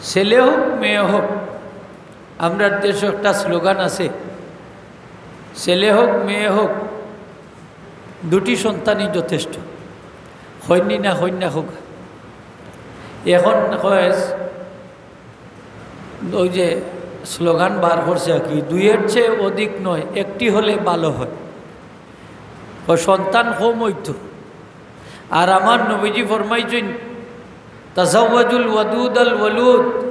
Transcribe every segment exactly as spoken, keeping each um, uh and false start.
ছেলে হোক, মেয়ে হোক, আমরার দেশো একটা স্লোগান আছে, "ছেলে হোক, মেয়ে হোক, দুটি সন্তানই যথেষ্ট।" হয়নি না, হইন না হোক। এখন কয়, ওই যে স্লোগান বার করছে আর কি, "দুইয়ের চেয়ে অধিক নয়, একটি হলে ভালো হয়।" ও সন্তান কম অইতো। আর আমার নবীজি ফরমাইছইন, "তাজাওয়াজুল ওয়াদুদ আল ওয়ালুদ,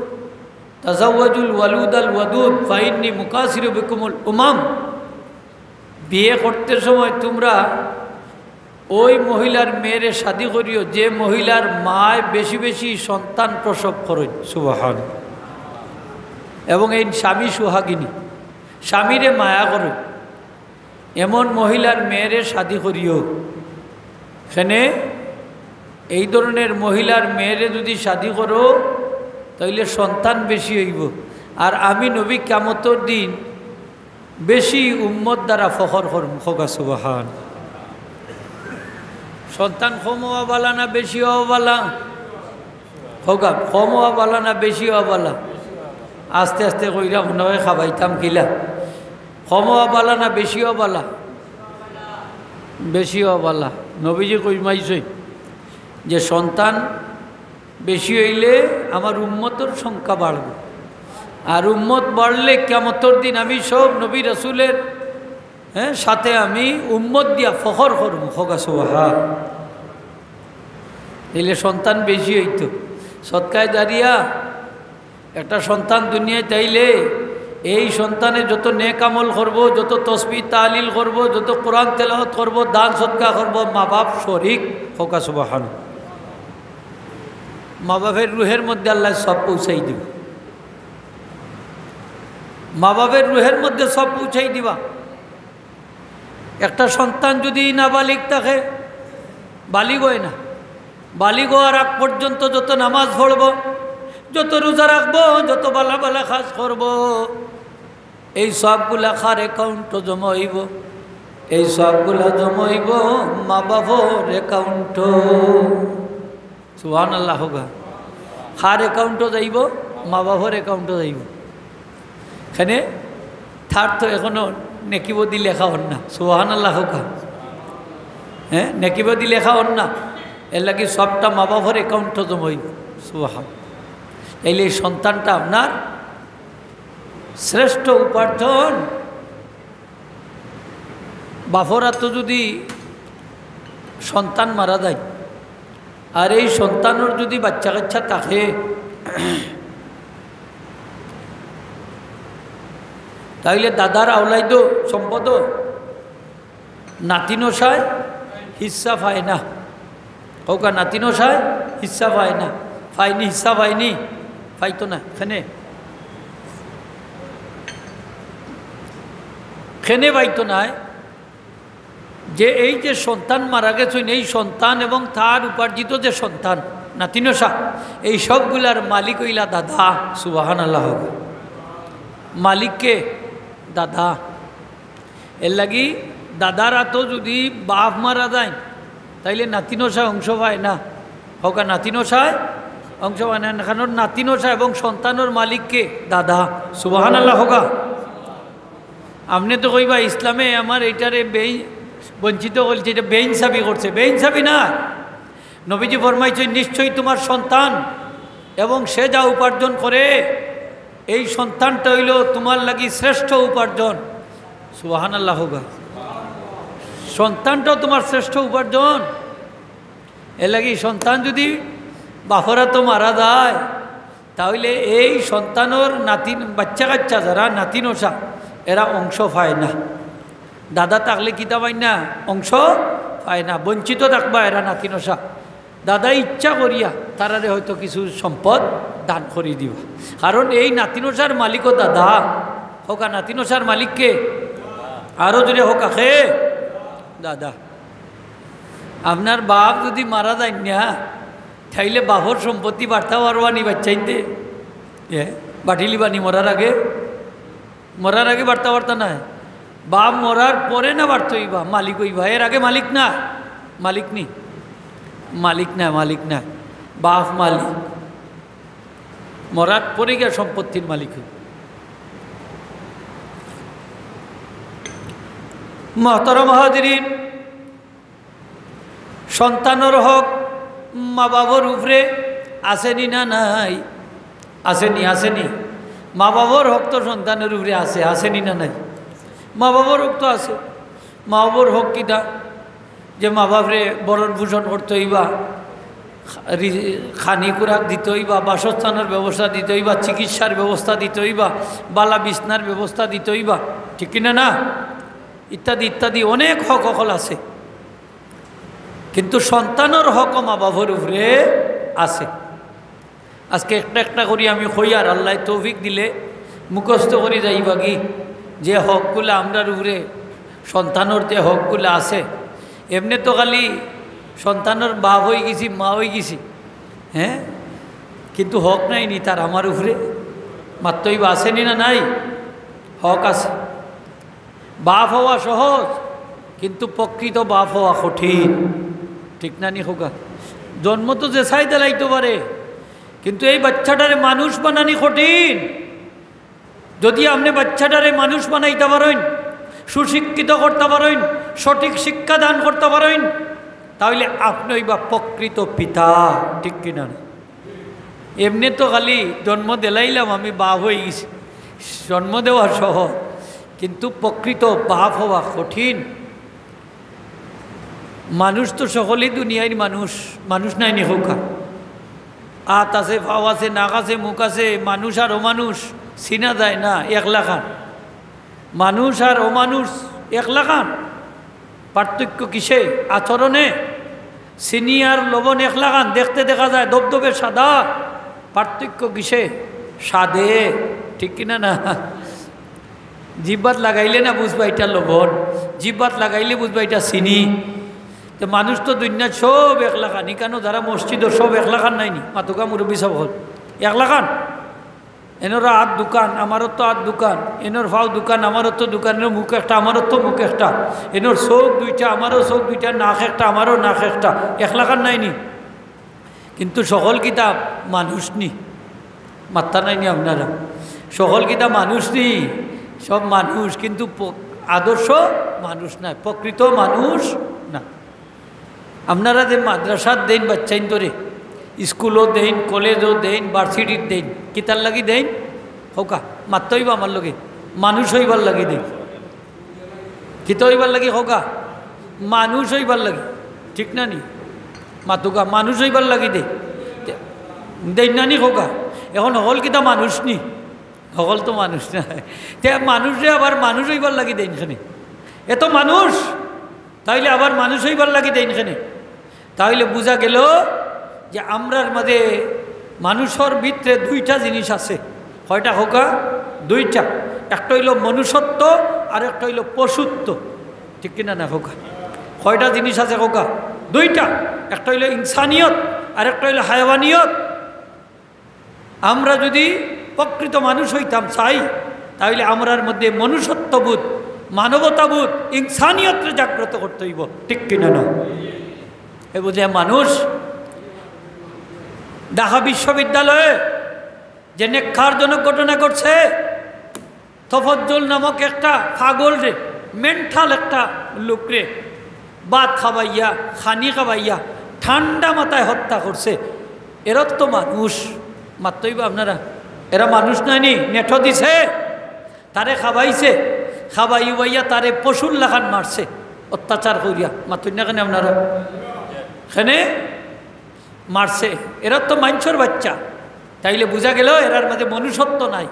তাজাওয়াজুল ওয়ালুদ আল ওয়াদুদ, ফাইন্নি মুকাসিরু বিকুমুল উমাম।" বিয়ে করতে সময় তোমরা ওই মহিলার মেয়েরে শাদি করিও, যে মহিলার মায় বেশি বেশি সন্তান প্রসব করইন। সুবহান। এবং এই স্বামী সুহাগিনী, স্বামীরে মায়া করইন, এমন মহিলার মেয়েরে শাদি করিও। এখানে এই ধরনের মহিলার মেয়েরে যদি শাদি করো, তাইলে সন্তান বেশি অইবো। আর আমি নবী কিয়ামতর দিন বেশি উম্মত দ্বারা ফখর করমু। কউক্কা সুবহান। সন্তান কম অওয়া বালা না বেশি অওয়া বালা? কউক্কা, কম অওয়া বালা না বেশি অওয়া বালা? আস্তে আস্তে কইরা মনে অয় খাবাইতাম কিলা। কম অওয়া বালা না বেশি অওয়া বালা? বেশি অওয়া বালা। নবীজি কইমাইছইন যে সন্তান বেশি অইলে আমার উম্মতর সংখ্যা বাড়বো, আর উম্মত বাড়লে কিয়ামতর দিন আমি সব নবী রাসূলের, হ্যাঁ, সাথে আমি উম্মত দিয়া ফখর করমু। কউক্কা সুবহান। তাইলে সন্তান বেশি অইতো। সদকায়ে জারিয়া একটা সন্তান দুনিয়াত আইলে এই সন্তানে যত নেক আমল করবো, যত তসবিহ তাহলিল করবো, যত কোরআন তেলাওয়াত করবো, দান সদকা করবো, মা বাপ শরিক। কউক্কা সুবহান। মা বাপের রুহের মধ্যে আল্লায় সওয়াব পৌঁছাই দিবা। মা বাপের রুহের মধ্যে সওয়াব পৌঁছাই দিবা। একটা সন্তান যদি নাবালিগ থাকে, বালিগ অয় না, বালিগ অওয়ার আগ পর্যন্ত যত নামাজ পড়বো, যত রোজা রাখবো, যত বালা বালা কাজ করবো, এই সওয়াবগুলা কার অ্যাকাউন্টো জমা অইবো? এই সওয়াবগুলা জমা অইবো মা বাপর অ্যাকাউন্টো। সুবহানাল্লাহ কউক্কা। কার অ্যাকাউন্টো যাইবো? মা বাপর অ্যাকাউন্টো যাইবো। এখানে তার তো এখনো নেকিবদি লেখা অর না। সুবহানাল্লাহ কউক্কা। হ্যাঁ, নেকিবদি লেখা অর না। এরলাগি সবটা মা বাপর অ্যাকাউন্টো জমা অইবো। সুবহান। তাইলে এই সন্তানটা আপনার শ্রেষ্ঠ উপার্জন। বাপর আতো যদি সন্তান মারা যায়, আর এই সন্তানর যদি বাচ্চা কাচ্চা থাকে, তাইলে দাদার আওলাইদো সম্পদো নাতিনশায় হিস্সা পায় না। কউক্কা, নাতিনশায় হিস্সা পায় না। পায়নি, হিস্সা পায়নি, পাইতো না। এখানে, এখানে পাইতো নায়। যে এই যে সন্তান মারা গেছইন, এই সন্তান এবং তার উপার্জিত যে সন্তান, নাতিনশা, এই সবগুলার মালিক অইলা দাদা। সুবহানাল্লাহ কউক্কা। মালিক কে? দাদা। এরলাগি দাদার আতো যদি বাপ মারা যায়, তাইলে নাতিনশায় অংশ পায় না। কউক্কা, নাতিনশায় অংশ পায় না। কারণ নাতিনশা এবং সন্তানর মালিক কে? দাদা। সুবহানাল্লাহ কউক্কা। আপনে তো কইবা, "ইসলামে আমার এইটারে বেই-, বঞ্চিত করছে, এটা বেইনসাফি করছে।" বেইনসাফি না। নবীজি ফরমাইছইন, "নিশ্চয়ই তোমার সন্তান এবং সে যা উপার্জন করে, এই সন্তানটা অইলো তোমার লাগি শ্রেষ্ঠ উপার্জন।" সুবহানাল্লাহ কউক্কা। সন্তানটাও তোমার শ্রেষ্ঠ উপার্জন। এরলাগি সন্তান যদি বাপর আতো মারা যায়, তাইলে এই সন্তানর নাতিন, বাচ্চা কাচ্চা যারা নাতিনশা, এরা অংশ পায় না। দাদা থাকলে কিতা পায় না? অংশ পায় না, বঞ্চিত থাকবা এরা নাতিনশা। দাদা ইচ্ছা করিয়া তারারে হয়তো কিছু সম্পদ দান করি দিবা, কারণ এই নাতিনশার মালিকও দাদা। কউক্কা, নাতিনশার মালিক কে? আরো জোরে কউক্কা, কে? দাদা। আপনার বাপ যদি মারা যাইন না, তাইলে বাপর সম্পত্তি বাটতা পারবা নি বাচ্চাইন্তে? এ, বাটিলিবা নি মরার আগে? মরার আগে বাটতা পারতা নায়। বাপ মরার পরে না বাটতে অইবা, মালিক অইবা। এর আগে মালিক না, মালিক নি, মালিক না, মালিক না, বাপ মালিক। মরার পরে গিয়া সম্পত্তির মালিক অইবো। মহতরম হাজিরিন, সন্তানর হক মা বাবার উপরে আছে নি না নাই? আছে নি, আছে নি? মা বাবার হক তো সন্তানর উপরে আছে, আছে নি না নাই? মা বাবার হক তো আছে। মা বাবার হক কিতা? যে মা বাপরে ভরণ পোষণ করতে অইবা, রি-, খানি খুরাক দিতে অইবা, বাসস্থানর ব্যবস্থা দিতে অইবা, চিকিৎসার ব্যবস্থা দিতে অইবা, বালা বিছনার ব্যবস্থা দিতে অইবা, ঠিক কিনা না? ইত্যাদি ইত্যাদি অনেক হক হকল আছে, কিন্তু সন্তানর হকও মা বাপর উপরে আছে। আজকে একটা একটা করি আমি কইয়ার, আল্লায় তৌফিক দিলে মুখস্থ করি যাইবাগি, যে হকগুলা আমরার উপরে, সন্তানর যে হকগুলা আছে। এমনে তো খালি সন্তানর বাপ অইগেছি, মা অইগেছি, হ্যাঁ, কিন্তু হক নাই নি তার আমার উপরে? মাততে অইবা, আছে নি না নাই? হক আছে। বাপ হওয়া সহজ, কিন্তু প্রকৃত বাপ হওয়া কঠিন। ঠিক না নি কউক্কা? জন্ম তো যে চায় দিলাইতো পারে, কিন্তু এই বাচ্চাটারে মানুষ বানানি কঠিন। যদি আপনে বাচ্চাটারে মানুষ বানাইতা পারইন, সুশিক্ষিত করতা পারইন, সঠিক শিক্ষা দান করতা পারইন, তাইলে আপনে অইবা প্রকৃত পিতা। ঠিক কিনা না? এমনে তো খালি জন্ম দিলাইলাম, আমি বাপ অইগেছি, জন্ম দেওয়া সহজ, কিন্তু প্রকৃত বাপ হওয়া কঠিন। মানুষ তো সকলেই দুনিয়ার মানুষ, মানুষ নায় নি কউক্কা? আত আছে, পাও আছে, নাক আছে, মুখ আছে, মানুষ আর অমানুষ চিনা যায় না একলাখান। মানুষ আর অমানুষ একলাখান। পার্থক্য কিসে? আচরণে। চিনি আর লবণ একলাখান, দেখতে দেখা যায় ধবধবে সাদা। পার্থক্য কিসে? স্বাদে। ঠিক কিনা না? জিব্বাত লাগাইলে না বুঝবা ইটা লবণ, জিব্বাত লাগাইলে বুঝবা ইটা চিনি। তো মানুষ তো দুনিয়াত সব একলাখান, ইখানো যারা মসজিদো সব একলাখান নায় নি? মাতউক্কা মুরব্বি সাব অকল, একলাখান। এনর আত দুখান, আমারও তো আত দুখান, এনর পাও দুখান, আমারও তো দুখান, এনর মুখ একটা, আমারও তো মুখ একটা, এনর চউখ দুইটা, আমারও চউখ দুইটা, নাক একটা, আমারও নাক একটা, একলাখান নায় নি? কিন্তু সকল কিতা মানুষ নি? মাতরা নায় নি আপনারা? সকল কিতা মানুষ নি? সব মানুষ, কিন্তু প-, আদর্শ মানুষ নায়, প্রকৃত মানুষ না। আপনারা যে মাদ্রাসাত দেইন বাচ্চাইন্তরে, স্কুলো দেইন, কলেজো দেইন, ভার্সিটিত দেইন, কিতার লাগি দেইন? কউক্কা, মাততে অইবা আমার লগে, মানুষ অইবার লাগি দেইন। কিতা অইবার লাগি কউক্কা? মানুষ অইবার লাগি, ঠিক না নি? মাতউক্কা, মানুষ অইবার লাগি দেইন। তে-, দেইন না নি কউক্কা? এখন হকল কিতা মানুষ নি? হকল তো মানুষ নায়। তে মানুষরে আবার মানুষ অইবার লাগি দেইন কেনে? এ তো মানুষ, তাইলে আবার মানুষ অইবার লাগি দেইন কেনে? তাইলে বুঝা গেল যে আমরার মাঝে, মানুষর ভিতরে দুইটা জিনিস আছে। কয়টা কউক্কা? দুইটা। একটা অইলো মনুষ্যত্ব, আর একটা অইলো পশুত্ব। ঠিক কিনা না কউক্কা? কয়টা জিনিস আছে কউক্কা? দুইটা। একটা অইলো ইনসানিয়ত, আর একটা অইলো হায়ওয়ানিয়ত। আমরা যদি প্রকৃত মানুষ অইতাম চাই, তাইলে আমরার মধ্যে মনুষ্যত্ববোধ, মানবতাবোধ, ইনসানিয়তরে জাগ্রত করতে অইবো। ঠিক কিনা না? এ বুঝে মানুষ ঢাকা বিশ্ববিদ্যালয়ে যে নেককারজনক ঘটনা ঘটছে, তফজ্জল নামক একটা পাগলরে, মেন্টাল একটা লোকরে ভাত খাবাইয়া, খানি খাবাইয়া, ঠান্ডা মাথায় হত্যা করছে। এরা তো মানুষ, মাততে অইবা আপনারা, এরা মানুষ নায় নি? নেঠো দিছে, তারে খাবাইছে, খাবাই উবাইয়া তারে পশুর লাখান মারছে, অত্যাচার করিয়া। মাতইন না কেনে আপনারা? কেনে মারছে? এরা তো মানষর বাচ্চা। তাইলে বুঝা গেল এরার মাঝে মনুষ্যত্ব নাই,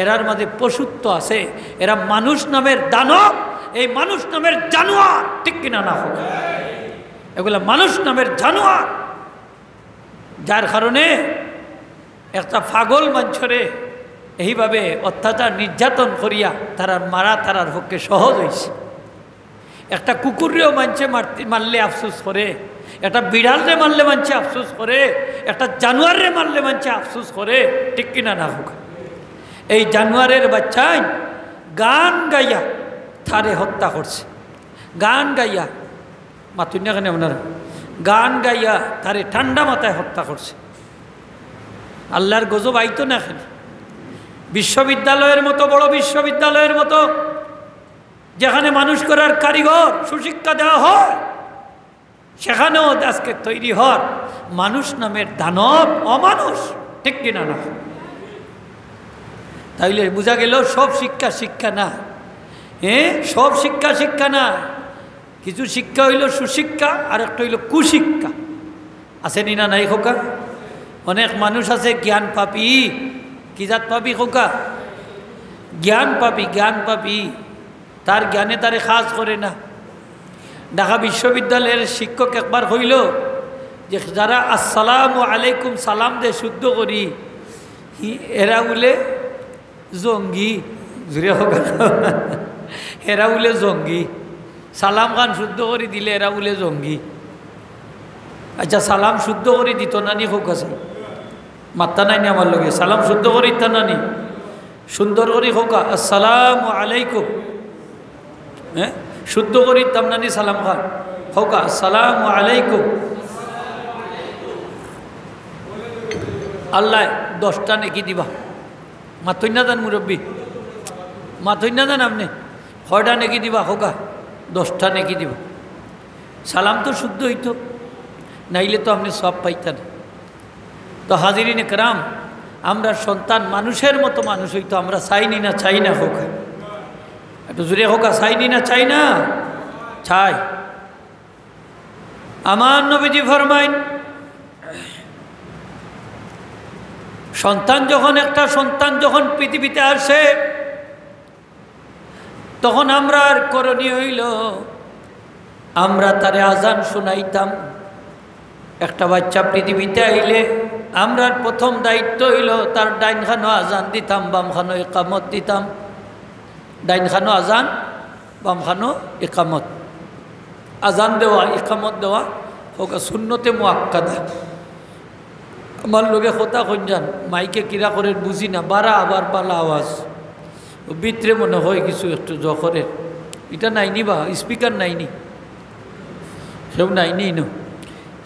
এরার মাঝে পশুত্ব আছে। এরা মানুষ নামের দানব, এই মানুষ নামের জানোয়ার, ঠিক কিনা না কউক্কা? এগুলা মানুষ নামের জানোয়ার, যার কারণে একটা পাগল মানষরে এইভাবে অত্যাচার নির্যাতন করিয়া তারার মারা তারার পক্ষে সহজ অইছে। একটা কুকুররেও মানষে মারতে, মারলে আফসোস করে, একটা বিড়ালরে মারলে মানষে আফসোস করে, একটা জানোয়াররে মারলে মানষে আফসোস করে, ঠিক কিনা না কউক্কা? এই জানোয়ারের বাচ্চায় গান গাইয়া তারে হত্যা করছে, গান গাইয়া, মাতইন না কেনে আপনারা, গান গাইয়া তারে ঠান্ডা মাথায় হত্যা করছে। আল্লাহর গজব আইতো না কেনে? বিশ্ববিদ্যালয়ের মতো, বড় বিশ্ববিদ্যালয়ের মতো, যেখানে মানুষ করার কারিগর, সুশিক্ষা দেওয়া হয়, সেখানেও আজকে তৈরি হওয়ার মানুষ নামের দানব, অমানুষ, ঠিক কিনা না? তাইলে বুঝা গেল সব শিক্ষা শিক্ষা না। হ্যাঁ, সব শিক্ষা শিক্ষা না। কিছু শিক্ষা হইল সুশিক্ষা, আর একটা হইল কুশিক্ষা। আছে নি না নাই কউক্কা? অনেক মানুষ আছে জ্ঞান পাপী। কি জাত পাপী কউক্কা? জ্ঞান পাপী, জ্ঞান পাপী। তার জ্ঞানে তারে কাজ করে না। ঢাকা বিশ্ববিদ্যালয়ের শিক্ষক একবার কইল যে, যারা আসসালামু আলাইকুম সালাম দে শুদ্ধ করি, হি-, এরা বুলে জঙ্গি। জুরে কউক্কা। এরা বুলে জঙ্গি। সালাম খান শুদ্ধ করি দিলে এরা বুলে জঙ্গি। আচ্ছা, সালাম শুদ্ধ করি দিত না নি কউক্কা চাই? মাত্তা নাই নি আমার লগে? সালাম শুদ্ধ করি দিতা না নি? সুন্দর করি কউক্কা, "আসসালামু আলাইকুম।" হ্যাঁ? শুদ্ধ করি দিতাম না নি সালাম খান? কউক্কা, "আসসালামু আলাইকুম।" আল্লায় দশটা নেকি দিবা। মাতইন না যান মুরব্বী? মাতইন না যান আপনে? কয়টা নেকি দিবা কউক্কা? দশটা নেকি দিবা। সালাম তো শুদ্ধ হইতো, নাইলে তো আপনে সওয়াব পাইতা না। তো হাজিরিন একরাম, আমরা সন্তান মানুষের মতো মানুষ হইতো আমরা চাই নি না, চাই না কউক্কা? একটু জুরে কউক্কা, চাই নি না, চাই না? চাই। আমার নবীজি ফরমাইন, সন্তান যখন, একটা সন্তান যখন পৃথিবীতে আসে, তখন আমরার করণীয় হইল, আমরা তারে আজান শুনাইতাম। একটা বাচ্চা পৃথিবীতে আইলে আমরার প্রথম দায়িত্ব হইল তার ডাইন খানো আজান দিতাম, বাম খানো ইকামত দিতাম। ডাইন খানো আজান, বাম খানো ইকামত। আজান দেওয়া, ইকামত দেওয়া কউক্কা সুন্নতে মুআক্কাদা। আমার লগে কথা কইন যান, মাইকে কিরা করের বুঝি না, বারা আবার বালা আওয়াজ। ও ভিতরে মনে হয় কিছু একটু জ করের। ইটা নাই নি বা, speaker নাই নি? কেউ নাই নি ইনো?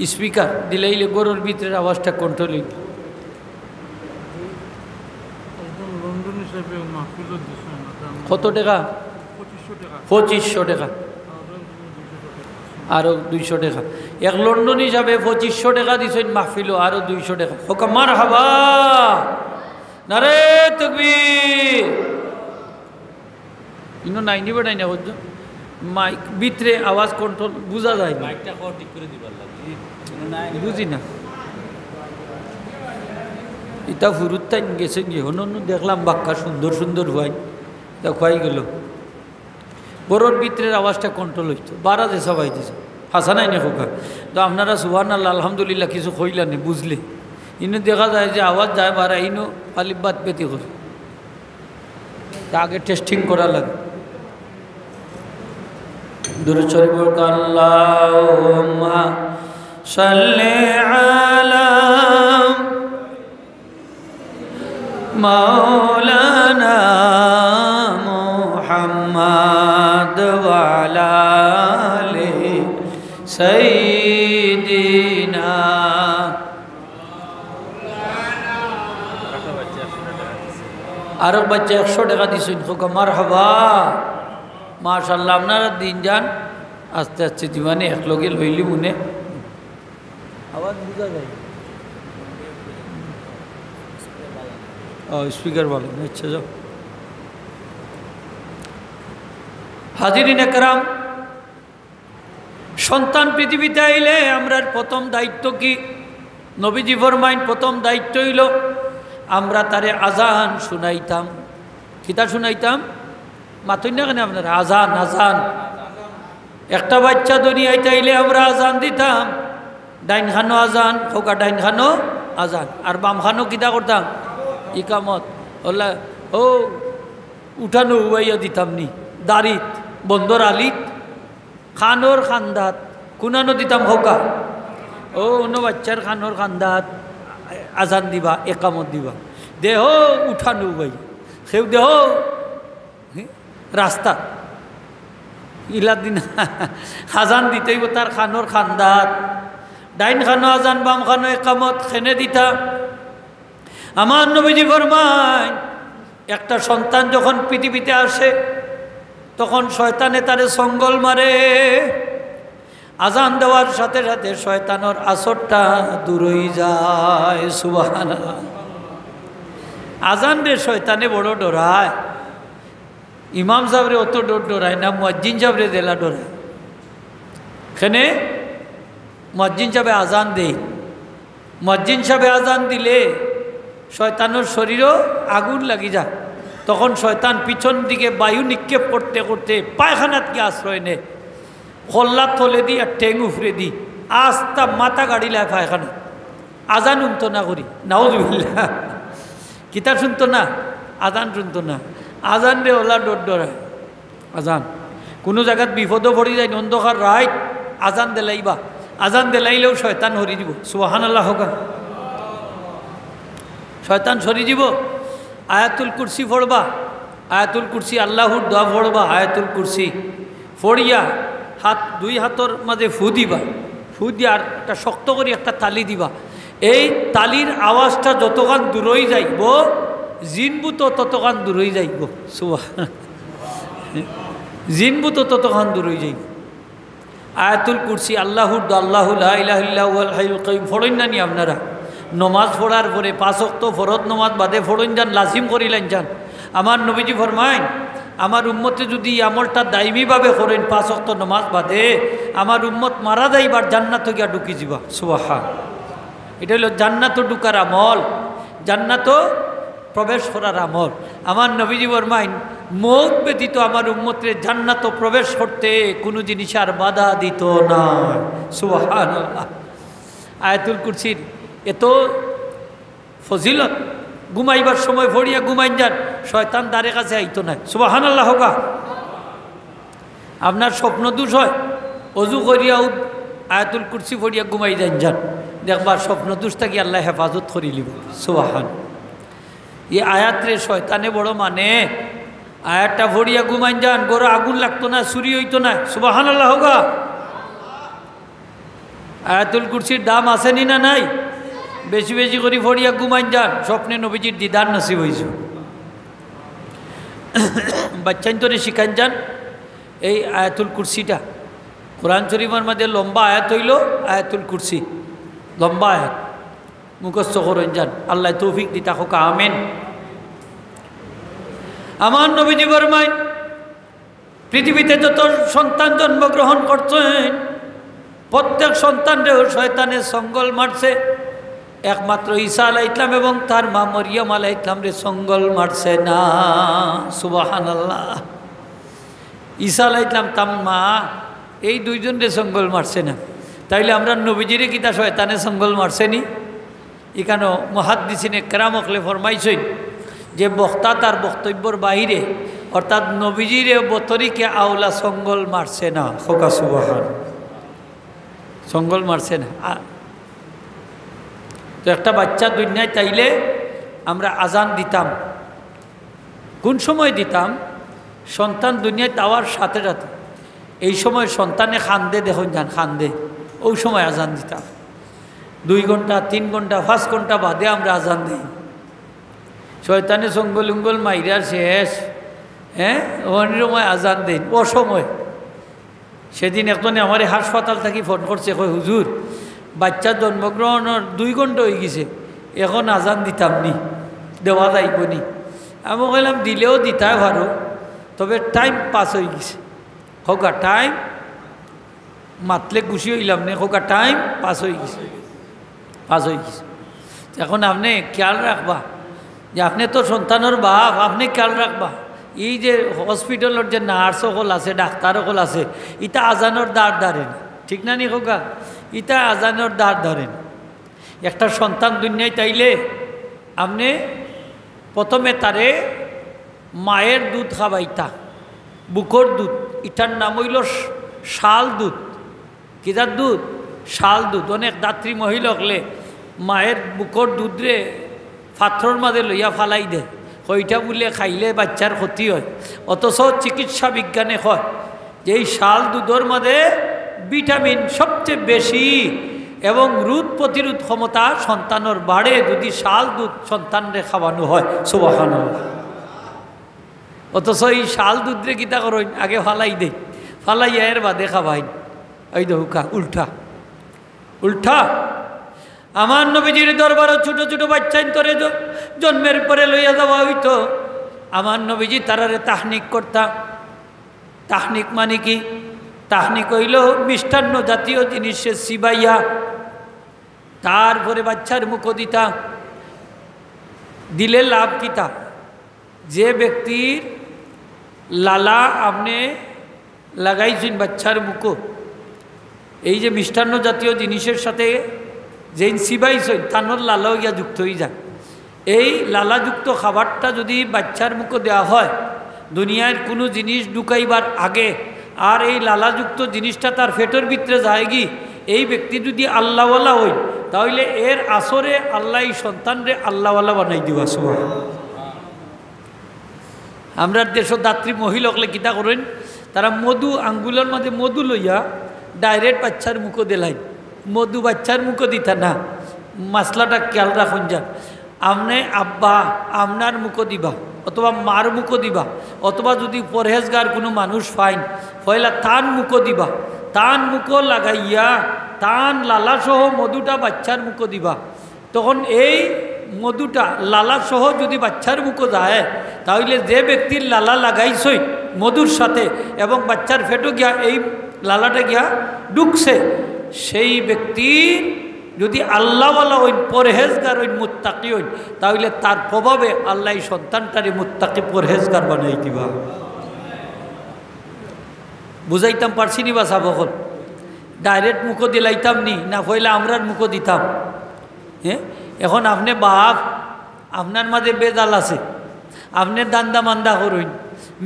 Speaker দিলাইলে ঘরর ভিতরের আওয়াজটা control হইব। একজন লন্ডনী সাহেবে মাহফিলও দিছে, ম্যাডাম। কত টেকা? পঁচিশশো টেকা। পঁচিশশো টেকা। আরো দুইশো টেকা। এক লন্ডনী সাহেবে পঁচিশশো টেকা দিছইন মাহফিলো, আরো দুইশো টেকা। কউক্কা মারহাবা। নারে তকবীর। ইনো নাই নি বা নাই না করছো? মাইক ভিতরে আওয়াজ control বুঝা যায় না। মাইকটা কর ঠিক করে দিবার লাগি। ইনো নাই নি বা। বুঝি না। ইতা ফুরুত তাইন গেছে গিয়া, হনো হনো দেখলাম বাক্কা সুন্দর সুন্দর হুয়াই। ইতা খুয়াই গেল। ঘরর ভিতরের আওয়াজটা control হইতো। বারা যে সবাই দিছে। হাছা নাই নি কউক্কা? তো আপনারা সুবহানাল্লাহ, আলহামদুলিল্লাহ কিছু কইলা নি, বুঝলে। ইনো দেখা যায় যে আওয়াজ যায় বারা, ইনো খালি বাত বেতি করে। তা আগে testing করা লাগে। দুরূদ শরীফ পড়ুক্কা, আল্লাহুম্মা সাল্লি আলা মাওলানা মুহাম্মদ ওয়া আলা আলি সাইয়্যিদিনা। আরো বাচ্চা একশো টেকা দিছইন, কউক্কা মারহাবা। মাশাআল্লাহ, আপনারা দিন যান, আস্তে আস্তে দিবানে, একলগে লইলি মনে। আওয়াজ বুঝা যায়। ও, speaker ভালো, আচ্ছা, যাও। হাজিরিন একরাম, সন্তান পৃথিবীতে আইলে আমরার প্রথম দায়িত্ব কি? নবীজি ফরমাইন, প্রথম দায়িত্ব হইল আমরা তারে আজান শুনাইতাম। কিতা শুনাইতাম? মাতইন না কেনে আপনারা? আজান, আজান। একটা বাচ্চা দুনিয়াত আইলে আমরা আজান দিতাম, ডাইন খানো আজান, কউক্কা ডাইন খানো আজান, আর বাম খানো কিতা করতাম? ইকামত। অলা, ও, উঠানো উবাইয়া দিতাম নি, দাড়িত, বন্দর আলিত, খানোর খান্দাত, কুনানো দিতাম কউক্কা? ও, অনো বাচ্চার খানোর খান্দাত আজান দিবা, একামত দিবা। দেহ উঠানো উবাইয়া, কেউ দেহ, হে, রাস্তাত। ইলা দিন আজান দিতে অইব তার খানোর খান্দাত। ডাইন খানো আজান, বাম খানো একামত, কেনে দিতা? আমার নবীজি ফরমাইন, একটা সন্তান যখন পৃথিবীতে আসে, তখন শয়তানে তারে সঙ্গল মারে। আজান দেওয়ার সাথে সাথে শয়তানর আসরটা দূর অই যায়। সুবহানাল্লাহ। আজানরে শয়তানে বড় ডরায়। ইমাম সাবরে অত ডর ডরায় না, মুয়াজ্জিন সাবরে যেলা ডরায়। কেনে? মুয়াজ্জিন সাবে আজান দেইন, মুয়াজ্জিন সাবে আজান দিলে শয়তানর শরীরো আগুন লাগি যায়। তখন শয়তান পিছন দিকে বায়ু নিক্ষেপ করতে করতে পায়খানাত গিয়া আশ্রয় নেয়। কল্লা তলেদি আর ঠেং উফরেদি, আস্তা মাথা গাড়িলায় পায়খানাত। আজান হুনতো না করি, নাউজুবিল্লাহ। কিতা হুনতো না? আজান হুনতো না। আজানরে অলা ডর ডরায়। আজান। কুনু জাগাত বিপদো পড়ি যাইন, অন্ধকার রাইত, আজান দিলাইবা। আজান দিলাইলেউ শয়তান হরি যিবো। সুবহানাল্লাহ কউক্কা। শয়তান সরি যিবো। আয়াতুল কুরসি পড়বা, আয়াতুল কুরসি, আল্লাহুর দোয়া পড়বা, আয়াতুল কুরসি পড়িয়া হাত, দুই হাতর মাঝে ফু দিবা, ফু দিয়া আর একটা শক্ত করি একটা তালি দিবা। এই তালির আওয়াজটা যতখান দূর অই যাইবো, জিনভূত ততখান দূর অই যাইবো। সুবহান। জিনভূত ততখান দূর অই যাইবো। আয়াতুল কুরসি, আল্লাহুর দোয়া, আল্লাহু লা ইলাহা ইল্লা হুয়াল হাইয়ুল কাইয়ুম পড়ইন না নি আপনারা? নমাজ পড়ার পরে, পাঁচ ওয়াক্ত ফরজ নমাজ বাদে পড়ইন যান, লাজিম করিলাইন যান। আমার নবীজি ফরমাইন, আমার উম্মতে যুদি ই আমলটা দাইমিভাবে করইন, পাঁচ ওয়াক্ত নমাজ বাদে, আমার উম্মত মারা যাইবার জান্নাতো গিয়া ঢুকি যিবা। সুবহান। ইটা অইলো জান্নাতো ঢুকার আমল, জান্নাতো প্রবেশ করার আমল। আমার নবীজি ফরমাইন, মউত ব্যতীত আমার উম্মতরে জান্নাতো প্রবেশ করতে কুনু জিনিস আর বাধা দিত না। সুবহানাল্লাহ। আয়াতুল কুরসির এত ফজিলত, ঘুমাইবার সময় পড়িয়া ঘুমাইন যান, শয়তান দ্বারে কাছে আইতো নায়। সুবহানাল্লাহ কউক্কা। আপনার স্বপ্ন দোষ অয়, অজু করিয়া উদ-, আয়াতুল কুরসি পড়িয়া ঘুমাই যাইন যান, দেখবা স্বপ্ন দোষ থাকি আল্লায় হেফাজত করিলিবো। সুবহান। ই আয়াতরে শয়তানে বড় মানে, আয়াতটা পড়িয়া ঘুমাইন যান, ঘরো আগুন লাগতো না, চুরি অইতো না। সুবহানাল্লাহ কউক্কা। আয়াতুল কুরসির দাম আছে নি না নাই? বেশি বেশি করি পড়িয়া ঘুমাইন যান, স্বপ্নে নবীজির দিদার নসিব অইছে। বাচ্চাইন্তরে শিখাইন যান এই আয়াতুল কুরসিটা। কোরআন শরীফর মাঝে লম্বা আয়াত অইলো আয়াতুল কুরসি, লম্বা আয়াত। মুখস্থ করইন যান। আল্লায় তৌফিক দিতা কউক্কা, আমিন। আমার নবীজি ফরমাইন, পৃথিবীতে যত সন্তান জন্মগ্রহণ করছইন, প্রত্যেক সন্তানরেউ শয়তানে সঙ্গল মারছে। একমাত্র ঈসা আলাইহিস সালাম এবং তার মা মরিয়ম আলাইহিস সালামরে সঙ্গল মারছে না। সুবহানাল্লাহ। ঈসা আলাইহিস সালাম, তার মা, এই দুইজনরে সঙ্গল মারছে না। তাইলে আমরার নবীজিরে কিতা শয়তানে সঙ্গল মারছে নি? ইখানো মুহাদ্দিসিনে কেরাম অকলে ফরমাইছইন যে বক্তা তার বক্তব্যর বাইরে, অর্থাৎ নবীজিরে বতরিকে আওলা সঙ্গল মারছে না। কউক্কা সুবহান। সঙ্গল মারছে না। আ-, তো একটা বাচ্চা দুনিয়াত আইলে আমরা আজান দিতাম। কুন সময় দিতাম? সন্তান দুনিয়াত আওয়ার সাথে সাথে। এই সময় সন্তানে কান্দে, দেখইন যান, কান্দে, অউ সময় আজান দিতাম। দুই ঘন্টা, তিন ঘন্টা, পাঁচ ঘন্টা বাদে আমরা আজান দেই। শয়তানে সঙ্গল উঙ্গল মাইরা শেষ, হ্যাঁ, অন সময় আজান দেইন, অসময়। সেদিন একজনে আমারে হাসপাতাল থাকি ফোন করছে, কয়, "হুজুর, বাচ্চা জন্মগ্রহণর দুই ঘন্টা অইগেছে, এখন আজান দিতাম নি, দেওয়া যাইবো নি?" আমি কইলাম, "দিলেও দিতায় পারো, তবে টাইম পাস অইগেছে।" কউক্কা, টাইম মাতলে খুশি অইলাম নে, কউক্কা, টাইম পাস অইগেছে, পাস অইগেছে। এখন আপনে খেয়াল রাখবা যে আপনে তো সন্তানর বাপ, আপনে খেয়াল রাখবা। এই যে হসপিটালর যে নার্স অকল আছে, ডাক্তার অকল আছে, ইতা আজানর দ্বার ধরে না, ঠিক না নি কউক্কা? ইতা আজানর দ্বার ধরে না। একটা সন্তান দুনিয়াত আইলে আপনে প্রথমে তারে মায়ের দুধ খাবাইতা, বুকর দুধ, ইটার নাম অইলো শ-, শাল দুধ। কিজাত দুধ? শাল দুধ। অনেক ধাত্রী মহিলা অকলে মায়ের বুকর দুধরে পাত্রর মাঝে লইয়া ফালাই দেয়, কয় ইটা বুলে খাইলে বাচ্চার ক্ষতি অয়। অথচ চিকিৎসা বিজ্ঞানে কয় যে এই শাল দুধর মাঝে ভিটামিন সবচেয়ে বেশি, এবং রোগ প্রতিরোধ ক্ষমতা সন্তানর বাড়ে যদি শাল দুধ সন্তানরে খাওয়ানো হয়। সুবহানাল্লাহ। অথচ এই শাল দুধরে কিতা করইন, আগে ফালাই দেইন, ফালাইয়া এর বাদে খাওয়াইন। এই দেখউক্কা, উল্টা, উল্টা। আমার নবীজির দরবারো ছোট ছোট বাচ্চাইন্তরে জ-, জন্মের পরে লইয়া যাওয়া অইতো। আমার নবীজি তারারে তাহনিক করতা। তাহনিক মানে কি? তাহনিক অইলো মিষ্টান্ন জাতীয় জিনিসে চিবাইয়া তারপরে বাচ্চার মুখো দিতা। দিলে লাভ কিতা? যে ব্যক্তির লালা আপনে লাগাইছইন বাচ্চার মুখো, এই যে মিষ্টান্ন জাতীয় জিনিসের সাথে যেইন চিবাইছইন, তানর লালাও গিয়া যুক্ত অইযায়। এই লালাযুক্ত খাবারটা যদি বাচ্চার মুখো দেওয়া হয়, দুনিয়ার কুনু জিনিস ঢুকাইবার আগে, আর এই লালাযুক্ত জিনিসটা তার পেটর ভিতরে যায়গি, এই ব্যক্তি যদি আল্লাহওয়ালা অইন, তাইলে এর আসরে আল্লায় এই সন্তানরে আল্লাহওয়ালা বানাই দিবা। সুবহানাল্লাহ। আমরার দেশো দাত্রী মহিলা অকলে কিতা করইন, তারা মধু, আঙ্গুলর মাঝে মধু লইয়া direct বাচ্চার মুখো দিলাইন। মধু বাচ্চার মুখো দিতা না, মাসলাটা খেয়াল রাখইন যান। আপনে আব্বা, আপনার মুখো দিবা, অথবা মার মুখো দিবা, অথবা যদি পরহেজগার কুনু মানুষ পাইন, পয়লা তান মুখো দিবা, তান মুখো লাগাইয়া, তান লালা সহ মধুটা বাচ্চার মুখো দিবা। তখন এই মধুটা লালা সহ যদি বাচ্চার মুখো যায়, তাইলে যে ব্যক্তির লালা লাগাইছইন মধুর সাথে এবং বাচ্চার পেটো গিয়া এই লালাটা গিয়া ঢুকছে, সেই ব্যক্তির যদি আল্লাহওয়ালা অইন, পরহেজগার অইন, মুত্তাকি অইন, তাইলে তার প্রভাবে আল্লায় এই সন্তানটারে মুত্তাকি পরহেজগার বানাই দিবা। বুঝাইতাম পারছি নি বা সাব অকল? Direct মুখো দিলাইতাম নি, না পয়লা আমরার মুখো দিতাম? হ্যাঁ, এখন আপনে বাপ, আপনার মাঝে বেজাল আছে, আপনে ধান্দা মান্দা করইন,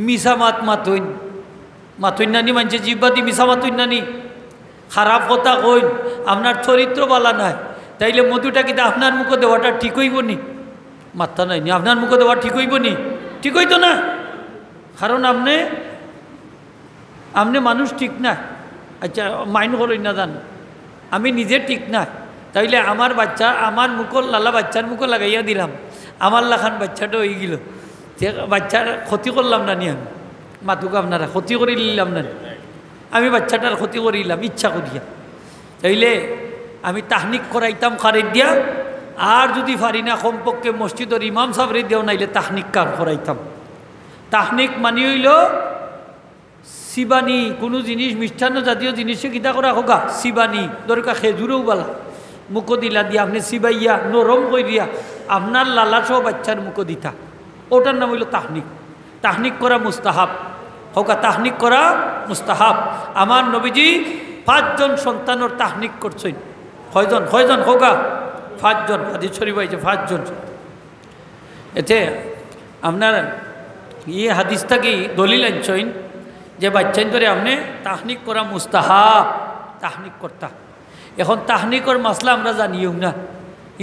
মিছা মাত মাতইন, মাতইন না নি, মানষে জিব্বা দি মিছা মাতইন না নি, খারাপ কথা কইন, আপনার চরিত্র বালা নাই, তাইলে মধুটা কিতা আপনার মুখো দেওয়াটা ঠিক অইবো নি? মাত্তা নাই নি, আপনার মুখো দেওয়া ঠিক অইবো নি? ঠিক অইতো না, কারণ আপনে, আপনে মানুষ ঠিক না। আচ্ছা, mind করইন না যান, আমি নিজে ঠিক না, তাইলে আমার বাচ্চা, আমার মুখো লালা বাচ্চার মুখো লাগাইয়া দিলাম, আমার লাখান বাচ্চাটা অইগেলো, তে বাচ্চার ক্ষতি করলাম না নি আমি? মাতুক আপনারা, ক্ষতি করিলিলাম না নি? আমি বাচ্চাটার ক্ষতি করিলাম ইচ্ছা করিয়া। তাইলে আমি তাহনিক করাইতাম কারে দিয়া, আর যদি পারি না, কমপক্ষে মসজিদর ইমাম সাবরে দিয়াও নাইলে তাহনিক কার করাইতাম। তাহনিক মানি অইলো চিবানি, কুনু জিনিস, মিষ্টান্ন জাতীয় জিনিসে কিতা করা কউক্কা, চিবানি। ধরউক্কা খেজুরও বালা, মুখো দিলা দিয়া আপনে চিবাইয়া নরম করিয়া আপনার লালা সহ বাচ্চার মুখো দিতা, ওটার নাম অইলো তাহনিক। তাহনিক করা মুস্তাহাব। কউক্কা, তাহনিক করা মুস্তাহাব। আমার নবীজি পাঁচজন সন্তানর তাহনিক করছইন। কয়জন? কয়জন? কউক্কা, পাঁচজন। হাদিস শরীফ আইছে পাঁচজন। এতে আপনার ই হাদিস থাকি দলিল আনছইন যে বাচ্চাইন্তরে আপনে তাহনিক করা মুস্তাহাব, তাহনিক করতা। এখন তাহনিকর মাসলা আমরা জানিও না,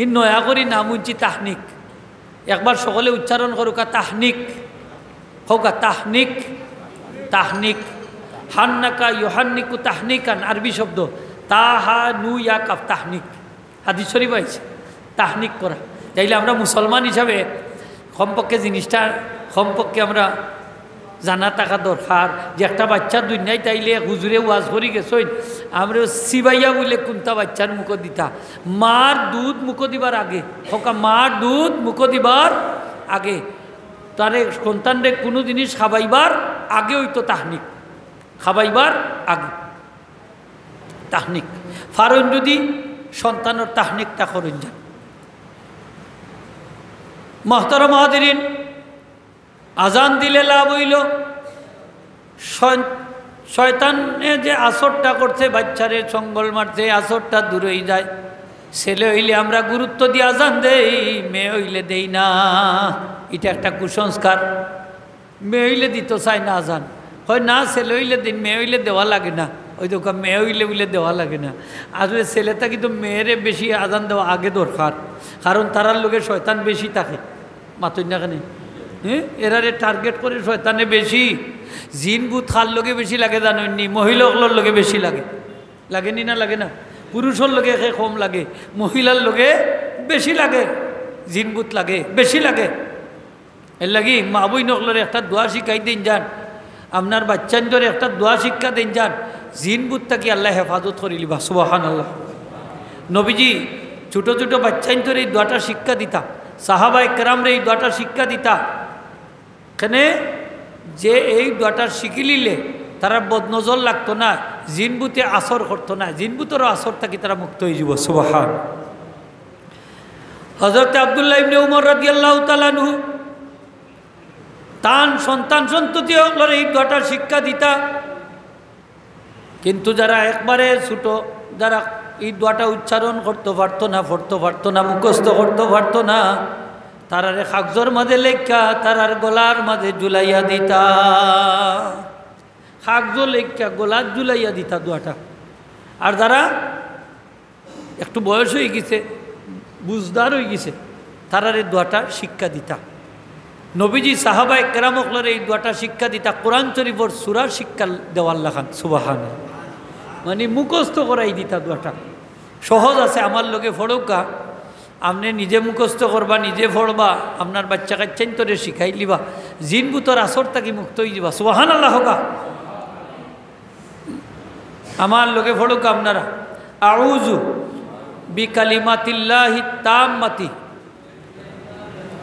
ই নয়া করি নাম হুনছি তাহনিক। একবার সকলে উচ্চারণ করউক্কা, তাহনিক। কউক্কা, তাহনিক, তাহনিক। হান্নাকা ইউহান্নিকু তাহনিকান, আরবি শব্দ। তা হা নু ইয়া কাফ, তাহনিক। হাদিস শরীফ আইছে, তাহনিক করা। তাইলে আমরা মুসলমান হিসাবে কমপক্ষে জিনিসটা, কমপক্ষে আমরা জানা থাকা দরকার যে একটা বাচ্চা দুনিয়াত আইলে হুজুরে ওয়াজ করি গেছইন, আমরাও চিবাইয়া বুলে কুন্তা বাচ্চার মুখো দিতা। মার দুধ মুখো দিবার আগে, কউক্কা, মার দুধ মুখো দিবার আগে, তারে সন্তানরে কুনু জিনিস খাবাইবার আগে অইতো তাহনিক, খাবাইবার আগে তাহনিক। পারইন যদি সন্তানর তাহনিকটা করইন যান। মুহতারাম হাজিরিন, আজান দিলে লাভ অইলো, শয়-, শয়তানে যে আসরটা করছে, বাচ্চারে সঙ্গল মারছে, আসরটা দূর অইযায়। ছেলে অইলে আমরা গুরুত্ব দিয়া আজান দেই, মেয়ে অইলে দেই না। ইটা একটা কুসংস্কার। মেয়ে অইলে দিতো চায় না আজান, কয় না, ছেলে অইলে দিন, মেয়ে অইলে দেওয়া লাগে না। ওই দেখো, মেয়ে অইলে বুলে দেওয়া লাগে না। আসলে ছেলে থাকি তো মেয়েরে বেশি আজান দেওয়া আগে দরকার, কারণ তারার লগে শয়তান বেশি থাকে। মাতইন না কেনে? হ্যাঁ, এরারে target করে শয়তানে বেশি। জিন ভূত কার লগে বেশি লাগে জানইন নি? মহিলা অকলর লগে বেশি লাগে। লাগে নি না লাগে না? পুরুষর লগে কে কম লাগে, মহিলার লগে বেশি লাগে, জিনবুত লাগে, বেশি লাগে। এরলাগি মা-বইন অকলরে একটা দোয়া শিখাই দেইন যান, আপনার বাইচ্চাইন্তরে একটা দোয়া শিক্ষা দেইন যান, জিনবুত থাকি আল্লায় হেফাজত করিলিবা। সুবহানাল্লাহ। নবীজি ছোট ছোট বাইচ্চাইন্তরে এই দোয়াটা শিক্ষা দিতা, সাহাবায়ে কেরামরে এই দোয়াটা শিক্ষা দিতা। কেনে যে এই দোয়াটা শিখিলিলে তারার বদনজর লাগতো না, জিনবুতে আসর করতো না, জিনবুতর আসর থাকি তারা মুক্ত অইযিবো। সুবহান। হযরতে আব্দুল্লাহ ইবনে উমর রাদিয়াল্লাহু তাআলা আনহু তান সন্তান সন্ততি অকলরে এই দোয়াটা শিক্ষা দিতা। কিন্তু যারা একবারে ছোট, যারা এই দোয়াটা উচ্চারণ করতো পারতো না, পড়তো পারতো না, মুখস্থ করতো পারতো না, তারারে কাগজর মাঝে লেখিয়া তারার গলার মাঝে ঝুলাইয়া দিতা। কাগজো লেখিয়া গলাত ঝুলাইয়া দিতা দোয়াটা। আর যারা একটু বয়স অইগেছে, বুঝদার অইগেছে, তারারে দোয়াটা শিক্ষা দিতা। নবীজি সাহাবায়ে কেরাম অকলরে এই দোয়াটা শিক্ষা দিতা, কোরআন শরীফর সূরা শিক্ষা দেওয়ার লাখান। সুবহানাল্লাহ। মানে মুখস্থ করাই দিতা দোয়াটা। সহজ আছে, আমার লগে পড়উক্কা, আপনে নিজে মুখস্থ করবা, নিজে পড়বা, আপনার বাইচ্চা কাইচ্চাইন্তরে শিখাইলিবা, জিনবুতর আসর থাকি মুক্ত অইযিবা। সুবহানাল্লাহ কউক্কা। আমার লগে পড়উক্কা আপনারা, আউযু বিকালিমাতিল্লাহিত তাম্মাতি,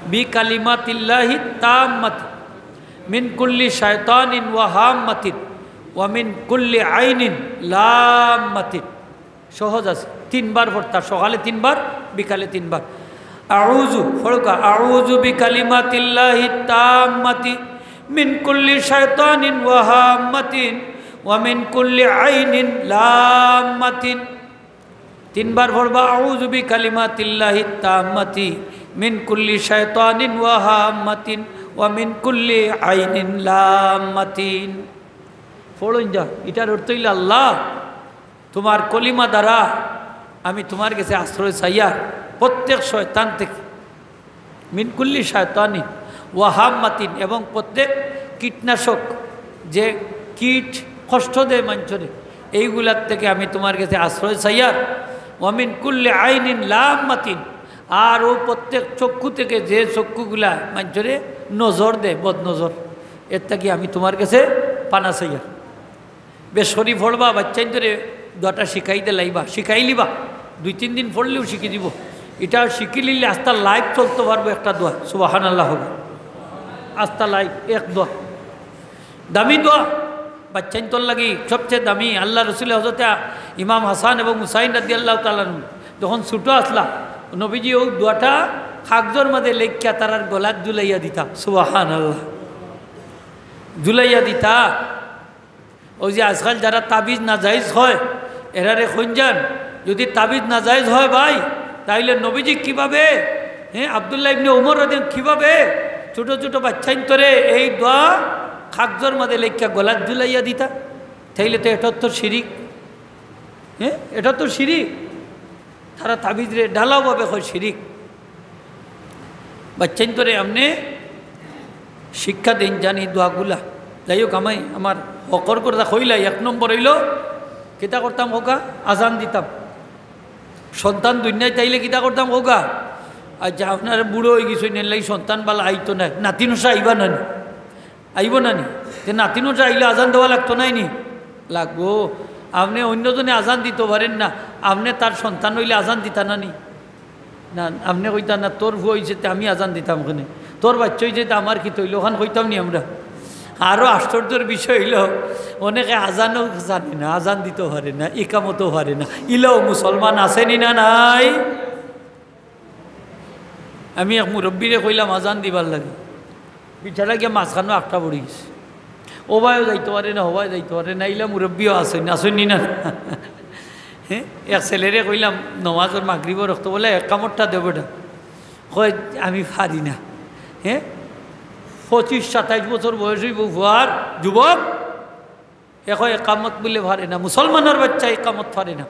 বিকালিমাতিল্লাহিত তাম্মাতি মিন কুল্লি শায়তানিন ওয়া হাম্মাতিন ওয়া মিন কুল্লি আইনিন লাম্মাতিন। সহজ আছে, তিনবার পড়তা, সকালে তিনবার, বিকালে তিনবার। আউযু, পড়উক্কা, আউযু বিকালিমাতিল্লাহিত তাম্মাতি মিন কুল্লি শায়তানিন ওয়া হাম্মাতিন ওয়া মিন কুল্লি আইনিন লাম্মাতিন। তিনবার পড়বা, আউযু বিকালিমাতিল্লাহিত তাম্মাতি মিন কুল্লি শায়তানিন ওয়া হাম্মাতিন ওয়া মিন কুল্লি আইনিন লাম্মাতিন। পড়ইন যা, ইটার অর্থ অইলো, আল্লাহ, তুমার কলিমা দ্বারা আমি তুমার গেছে আশ্রয় চাইয়ার প্রত্যেক শয়তান থাকি, মিন কুল্লি শায়তানিন ওয়া হাম্মাতিন, এবং প্রত্যেক কীটনাশক, যে কীট কষ্ট দেয় মাইনষরে, এইগুলার থাকি আমি তুমার গেছে আশ্রয় চাইয়ার। ওয়া মিন কুল্লি আইনিন লাম্মাতিন, আর অউ প্রত্যেক চক্ষু থাকি যে চক্ষুগুলা মাইনষরে নজর দেয়, বদনজর, এর থাকি আমি তুমার গেছে পানা চাইয়ার। বেশ করি পড়বা, বাইচ্চাইন্তরে দোয়াটা শিখাই দিলাইবা, শিখাইলিবা। দুই তিন দিন পড়লেউ শিখি যিবো। ইটা শিখিলিলে আস্তা life চলতো পারবো একটা দোয়া। সুবহানাল্লাহ কউক্কা। আস্তা life এক দোয়া। দামি দোয়া। বাইচ্চাইন্তর লাগি সবচেয়ে দামি। আল্লার রসুলে হযরতে ইমাম হাসান এবং হুসাইন রাদিয়াল্লাহু তাআলা আনহু যখন ছোট আছলা, নবীজি অউ দোয়াটা কাগজর মাঝে লেখিয়া তারার গলাত ঝুলাইয়া দিতা। সুবহানাল্লাহ। ঝুলাইয়া দিতা। অউ যে আজকাল যারা তাবিজ নাজাইজ কয়, এরারে কইন যান, যদি তাবিজ নাজাইজ হয় ভাই, তাইলে নবীজি কিভাবে, হ্যাঁ, আব্দুল্লাহ ইবনে উমর রাদিয়াল্লাহু কিভাবে ছোট ছোট বাইচ্চাইন্তরে এই দোয়া কাগজর মাঝে লেখিয়া গলাত ঝুলাইয়া দিতা? তাইলে তো ইটা তো শিরিক। হ্যাঁ, ইটা তো শিরিক। তারা তাবিজরে ঢালাওভাবে কয় শিরিক। বাইচ্চাইন্তরে আপনে শিক্ষা দেইন যান ই দোয়াগুলা। যাই হোক, আমি আমার হকর কথা কইলাই, এক নম্বর অইলো, কিতা করতাম কউক্কা? আজান দিতাম। সন্তান দুনিয়াত আইলে কিতা করতাম কউক্কা? আচ্ছা, আপনারা বুড়া অইগেছইন, এরলাগি সন্তান বালা আইতো নায়, নাতিনশা আইবা না নি? আইবো না নি? তে নাতিনশা আইলে আজান দেওয়া লাগতো নায় নি? লাগবো। আপনে অইন্যজনে আজান দিতো পারের না, আপনে তার সন্তান অইলে আজান দিতা না নি? না, আপনে কইতা না, "তোর ফুয়া অইছে তে আমি আজান দিতাম কেনে? তোর বাইচ্চা অইছে তে আমার কিতা অইলো?" অখান কইতাম নি আমরা? আরো আশ্চর্যর বিষয় অইলো, অনেকে আজানও জানে না, আজান দিতো পারে না, ইকামতও পারে না। ইলাও মুসলমান আছে নি না নাই? আমি এক মুরব্বিরে কইলাম আজান দিবার লাগি, বেচারা গিয়া মাঝখানো আটকা পড়ি গেছে। অবায়ও যাইতো পারে না, হবায়ও যাইতো পারে না, ইলা মুরব্বিও আছইন, আছইন নি না? হ্যাঁ, এক ছেলেরে কইলাম নমাজর মাগরিবর অক্ত, বলে, "একামতটা দেও বেটা।" কয়, "আমি পারি না।" হ্যাঁ, পঁচিশ সাতাইশ বছর বয়স অইবো ফুয়ার, যুবক, হে কয়, "একামত বুলে পারে না, মুসলমানর বাইচ্চা একামত পারে না।"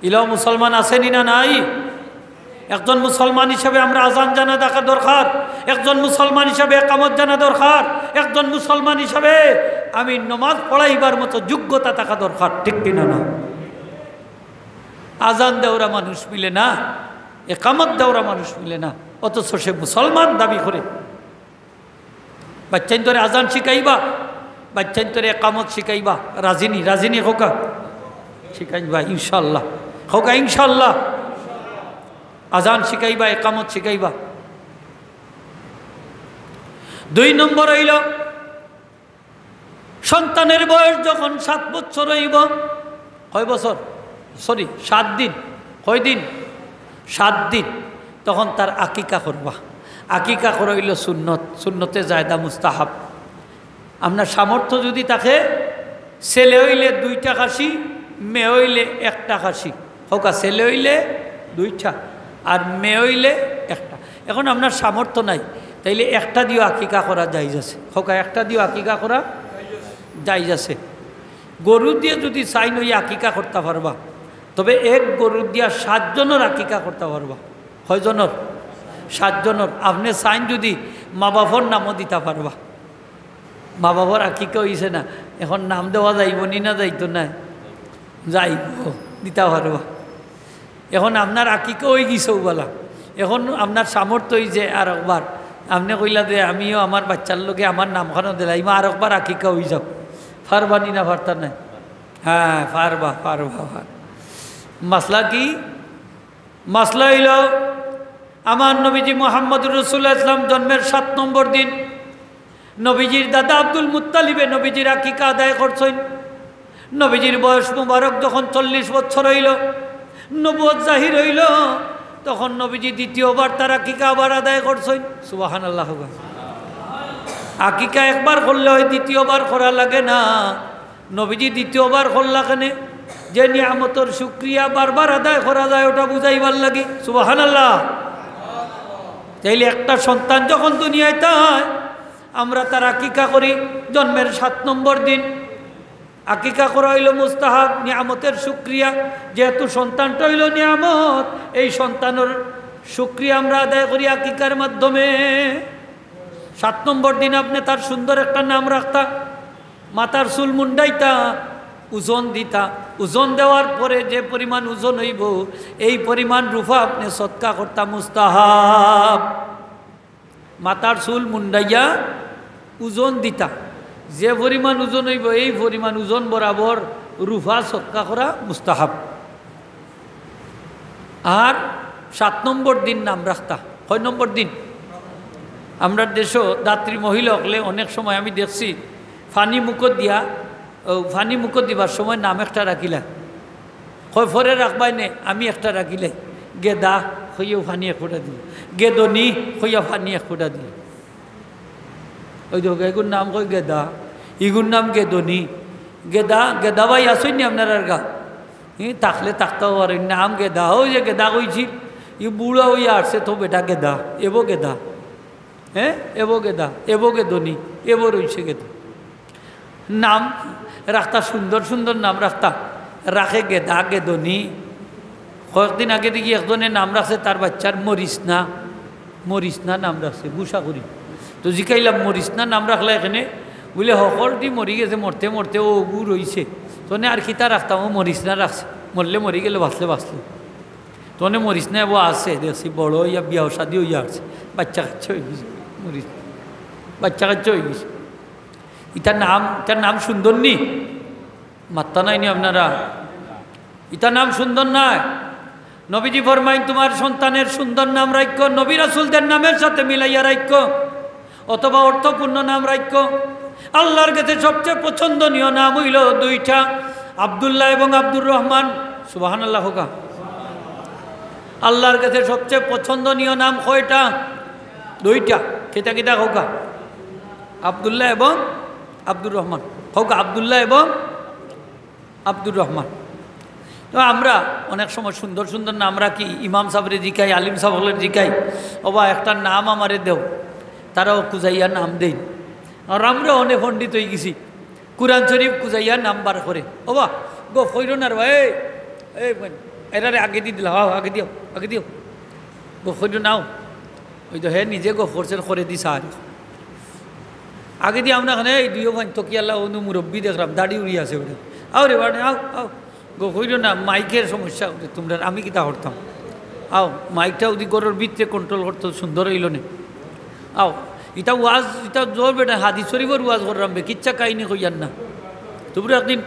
ইলাও মুসলমান আছে নি না নাই? একজন মুসলমান হিসাবে আমরা আজান জানা থাকা দরকার, একজন মুসলমান হিসাবে একামত জানা দরকার, একজন মুসলমান হিসাবে আমি নমাজ পড়াইবার মতো যোগ্যতা থাকা দরকার, ঠিক কি না না? আজান দেওরা মানুষ মিলে না, একামত দেওরা মানুষ মিলে না, অথচ সে মুসলমান দাবি করে। বাচ্চাইন্তরে আজান শিখাইবা, বাচ্চাইন্তরে একামত শিখাইবা, রাজি নি, রাজি নি কউক্কা? শিখাইবা ইনশাআল্লাহ, কউক্কা ইনশাআল্লাহ। আজান শিখাইবা, একামত শিখাইবা। দুই নম্বর অইলো, সন্তানের বয়স যখন সাত বছর অইবো, কয় বছর? সরি, সাত দিন। কয় দিন? সাত দিন। তখন তার আকিকা করবা। আকিকা করা অইলো সুন্নত, সুন্নতে জায়েদা, মুস্তাহাব। আপনার সামর্থ্য যুদি থাকে, ছেলে অইলে দুইটা খাসি, মেয়ে অইলে একটা খাসি। কউক্কা, ছেলে অইলে দুইটা, আর মেয়ে অইলে একটা। এখন আপনার সামর্থ্য নাই, তাইলে একটা দিও আকিকা করা জায়েজ আছে। কউক্কা, একটা দিও আকিকা করা জায়েজ আছে। গরু দিয়া যুদি চাইন অইয়া আকিকা করতা পারবা, তবে এক গরু দিয়া সাতজনর আকিকা করতা পারবা। কয়জনর? সাতজনর। আপনে চাইন যুদি মা বাপর নামও দিতা পারবা। মা বাপর আকিকা অইছে না, এখন নাম দেওয়া যাইবো নি না যাইতো নায়? যাইবো, দিতা পারবা। এখন আপনার আকিকা অইগেছে অউ বালা, এখন আপনার সামর্থ্য অইছে আরকবার, আপনে কইলা যে আমিও আমার বাচ্চার লগে আমার নামখানো দিলাইমু, আরকবার আকিকা অই যাউক। পারবা নি না পারতা নায়? হ্যাঁ, পারবা, পারবা, পারবা। মাসলা কি? মাসলা অইলো, আমার নবীজি মুহাম্মদুর রাসূলুল্লাহ ইসলাম জন্মের সাত নম্বর দিন নবীজির দাদা আব্দুল মুত্তালিবে নবীজির আকিকা আদায় করছইন। নবীজির বয়স মুবারক যখন চল্লিশ বছর অইলো, নবুয়ত জাহির অইলো, তখন নবীজি দ্বিতীয়বার তার আকিকা আবার আদায় করছইন। সুবহানাল্লাহ। আকিকা একবার করলে হয়, দ্বিতীয়বার করা লাগে না। নবীজি দ্বিতীয়বার করলা কেনে? যে নিয়ামতর শুকরিয়া বারবার আদায় করা যায়, ওটা বুঝাইবার লাগি। সুবহানাল্লাহ। তাইলে একটা সন্তান যখন দুনিয়াত আয়, আমরা তার আকিকা করি জন্মের সাত নম্বর দিন। আকিকা করা অইলো মুস্তাহাব, নিয়ামতের শুকরিয়া। যেহেতু সন্তানটা অইলো নিয়ামত, এই সন্তানর শুকরিয়া আমরা আদায় করি আকিকার মাধ্যমে। সাত নম্বর দিন আপনে তার সুন্দর একটা নাম রাখতা, মাথার চুল মুন্ডাইতা, ওজন দিতা। ওজন দেওয়ার পরে যে পরিমাণ ওজন অইবো, এই পরিমাণ রুফা আপনে সদকা করতা মুস্তাহাব। মাথার চুল মুন্ডাইয়া ওজন দিতা, যে পরিমাণ ওজন অইবো, এই পরিমাণ ওজন বরাবর রুফা সদকা করা মুস্তাহাব। আর সাত নম্বর দিন নাম রাখতা। কয় নম্বর দিন? আমরার দেশো দাত্রী মহিলা অকলে অনেক সময় আমি দেখছি, পানি মুখো দিয়া, ও, পানি মুখো দিবার সময় নাম একটা রাখিলা। কয়, "পরে রাখবায় নে, আমি একটা রাখিলাই।" গেদা কইয়াউ পানি এক ফুটা দিল, গেদনি কইয়া পানি এক ফুটা দিল। ওই দেখো, এগুর নাম কয় গেদা, ইগুর নাম গেদনি। গেদা, গেদা ভাই আছইন নি আপনারার গাঁও? ই থাকলে থাকতাও পারে, নাম গেদা। ওই যে গেদা কইছিল, ই বুড়া অইয়া আরছে তো বেটা গেদা, এবো গেদা। হ্যাঁ, এবো গেদা, এবো গেদনি, এবো রইছে গেদা। নাম রাখতা, সুন্দর সুন্দর নাম রাখতা, রাখে গেদা, গেদনি। কয়েকদিন আগে দেখি একজনে নাম রাখছে তার বাচ্চার মরিস না, মরিস না নাম রাখছে, গুসা করি। তো জিকাইলাম, "মরিস না নাম রাখলা কেনে?" বুলে, "হকলটি মরি গেছে, মরতে মরতে অউ অগু রইছে। তনে আর কিতা রাখতাম, অউ মরিস না রাখছে, মরলে মরি গেলো, বাঁচলে বাঁচলো।" তনে মরিস না এবো আছে, দেখছি বড় অইয়া বিয়া শাদি অইয়া আছে, বাচ্চা কাচ্চা অই গেছে, মরিস না, বাচ্চা কাচ্চা অই গেছে। ইতার নাম, ইতার নাম সুন্দর নি? মাত্তা নাই নি আপনারা? ইতার নাম সুন্দর নায়। নবীজি ফরমাইন, "তুমার সন্তানের সুন্দর নাম রাইখো, নবী রাসূলদের নামের সাথে মিলাইয়া রাইখো, অথবা অর্থপূর্ণ নাম রাইখো।" আল্লাহর কাছে সবচেয়ে পছন্দনীয় নাম অইলো দুইটা, আব্দুল্লাহ এবং আব্দুর রহমান। সুবহানাল্লাহ কউক্কা। আল্লাহর কাছে সবচেয়ে পছন্দনীয় নাম কয়টা? দুইটা। কিতা কিতা কউক্কা? আব্দুল্লাহ এবং আব্দুর রহমান। কউক্কা, আব্দুল্লাহ এবং আব্দুর রহমান। তো আমরা অনেক সময় সুন্দর সুন্দর নাম রাখি, ইমাম সাবরে জিকাই, আলিম সাব অকলরে জিকাই, "ওবা, একটা নাম আমারে দেও।" তারাও খুজাইয়া নাম দেইন। আর আমরা অনেক পণ্ডিত অই গেছি, কুরআন শরীফ খুজাইয়া নাম বার করে। "ওবা, গফ কইরো না রে বা, এই, এই, এরারে আগেদি দিলাও, আও, আগেদি আও, আগেদি আও। গফ কইরো না, আও।" ওই তো হে নিজে গফ করছে, করে দিছে আর। আগেদি আমরা এখানে এই দুইও ভাই তকিয়াল্লাহ অনু মুরব্বি দেখলাম, দাড়ি উড়ি আছে ওটা। "আও রে বা, আও, আও।" গো কইরো না, মাইকর সমস্যা অইছে তুমরার, আমি কিতা করতাম? আও, মাইকটা যদি ঘরর ভিতরে control করতো সুন্দর অইলো নে। আও, ইটা ওয়াজ, ইটা জোর বেটা, হাদিস শরীফর ওয়াজ কররাম বে, কিচ্ছা কাহিনী কইয়ার না। তুমরা একদিন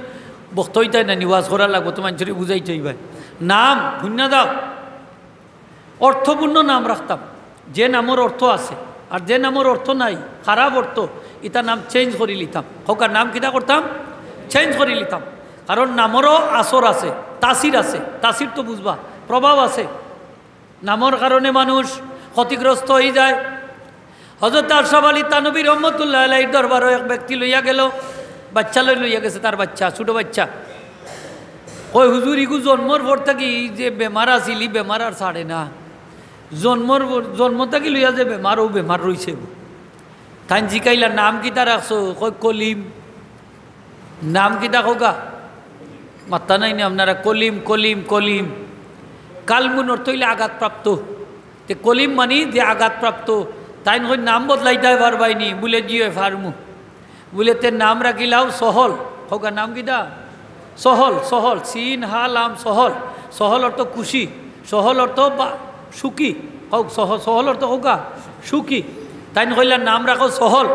বক্তা অইতায় না নি, ওয়াজ করা লাগবো, তো মানষরে বুঝাইতে অইবায়। নাম, হুন্না দাও। অর্থপূর্ণ নাম রাখতাম, যে নামর অর্থ আছে, আর যে নামর অর্থ নাই, খারাপ অর্থ, ইতা নাম change করি লিতাম। কউক্কা, নাম কিতা করতাম? Change করি লিতাম। কারণ নামরও আসর আছে, তাসির আছে, তাসির তো বুঝবা, প্রভাব আছে। নামর কারণে মানুষ ক্ষতিগ্রস্ত অইযায়। হযরত আশরাফ আলী থানভী রহমতুল্লাহ আলাইহির দরবারো এক ব্যক্তি লইয়া গেল, বাচ্চা লই-, লইয়া গেছে, তার বাচ্চা, ছোট বাচ্চা। কয়, "হুজুর, ইগু জন্মর পর থাকি ই যে বেমার আছিল, ই বেমার আর ছাড়ে না। জন্মর পর, জন্ম থাকি লইয়া যে বেমার, অউ বেমার রইছে।" তাইন জিকাইলা, "নাম কিতা রাখছো?" কয়, "কলিম।" নাম কিতা কউক্কা? মাত্তা নাই নি আপনারা? কলিম, কলিম, কলিম। কালমুন অর্থ অইলে আঘাতপ্রাপ্ত। তে কলিম মানি যে আঘাতপ্রাপ্ত। তাইন কইন, "নাম বদলাইতায় পারবায় নি?" বুলে, "জি অয়, পারমু।" বুলে, "তে নাম রাখিলাও সহল।" কউক্কা, নাম কিতা? সহল, সহল। সিন হা লাম, সহল। সহল অর্থ খুশি, সহল অর্থ বা-, সুখী। কউক, সহ-, সহল অর্থ কউক্কা সুখী। তাইন কইলা, "নাম রাখো সহল।"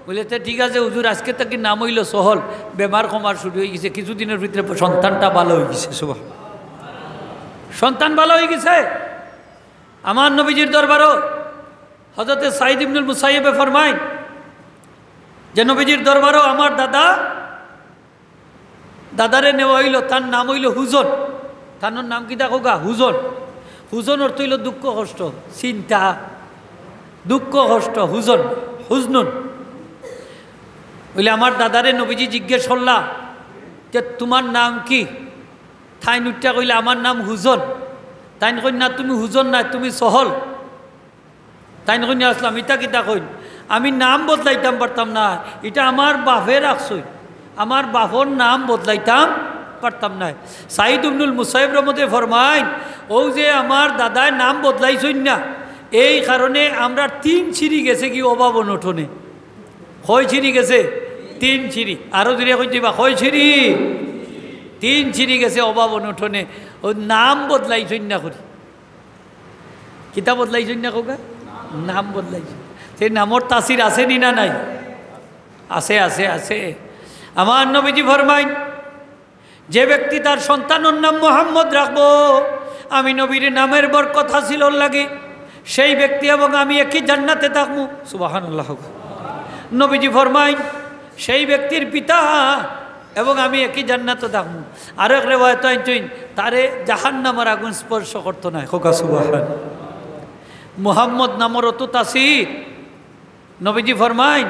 বুলে, "তে ঠিক আছে হুজুর, আইজকে থাকি নাম অইলো সহল।" বেমার কমার শুরু অইগেছে, কিছুদিনর ভিতরে সন্তানটা ভালা অইগেছে। সুবহান-, সন্তান ভালা অইগেছে। আমার নবীজির দরবারো হযরতে সাঈদ ইবনুল মুসাইয়্যিবে ফরমাইন যে নবীজির দরবারো আমার দাদা দাদারে নেওয়া অইলো, তার নাম অইলো হুজন। তানর নাম কিতা কউক্কা? হুজন। হুজন অর্থ অইলো দুঃখ কষ্ট, চিন্তা, দুঃখ কষ্ট, হুজন, হুজনুন। বুলে, আমার দাদারে নবীজি জিজ্ঞেস করলা যে, "তুমার নাম কি?" তাইন উঠিয়া কইলা, "আমার নাম হুজন।" তাইন কইন, "না, তুমি হুজন নায়, তুমি সহল।" তাইন কইন, "ইয়া রাসুলাল্লাহ, ইতা কিতা কইন? আমি নাম বদলাইতাম পারতাম না, ইটা আমার বাফে রাখছইন, আমার বাফর নাম বদলাইতাম পারতাম না।" সাঈদ ইবনুল মুসাইয়্যিব রহমতে ফরমাইন, "অউ যে আমার দাদায় নাম বদলাইছইন না, এই কারণে আমরার তিন সিঁড়ি গেছেগি অভাব অনটনে।" কয় সিঁড়ি গেছে? তিন সিঁড়ি। আরো জুরে কইন দিবা, কয় সিঁড়ি? তিন সিঁড়ি গেছে অভাব অনটনে। অউ নাম বদলাইছইন না করি। কিতা বদলাইছইন না কউক্কা? নাম বদলাইছইন। তে নামর তাসির আছে নি না নাই? আছে, আছে, আছে। আমার নবীজি ফরমাইন, "যে ব্যক্তি তার সন্তানর নাম মোহাম্মদ রাখবো, আমি নবীর নামের বরকত হাসিলর লাগি সেই ব্যক্তি এবং আমি একই জান্নাতে থাকমু।" সুবহানাল্লাহ। নবীজি ফরমাইন, "সেই ব্যক্তির পিতা এবং আমি একই জান্নাতে থাকমু।" আরো এক রেওয়ায়েত আনছইন, "তারে জাহান্নামর আগুন স্পর্শ করতো নায়।" কউক্কা সুবহান। মোহাম্মদ নামর অত তাসির। নবীজি ফরমাইন,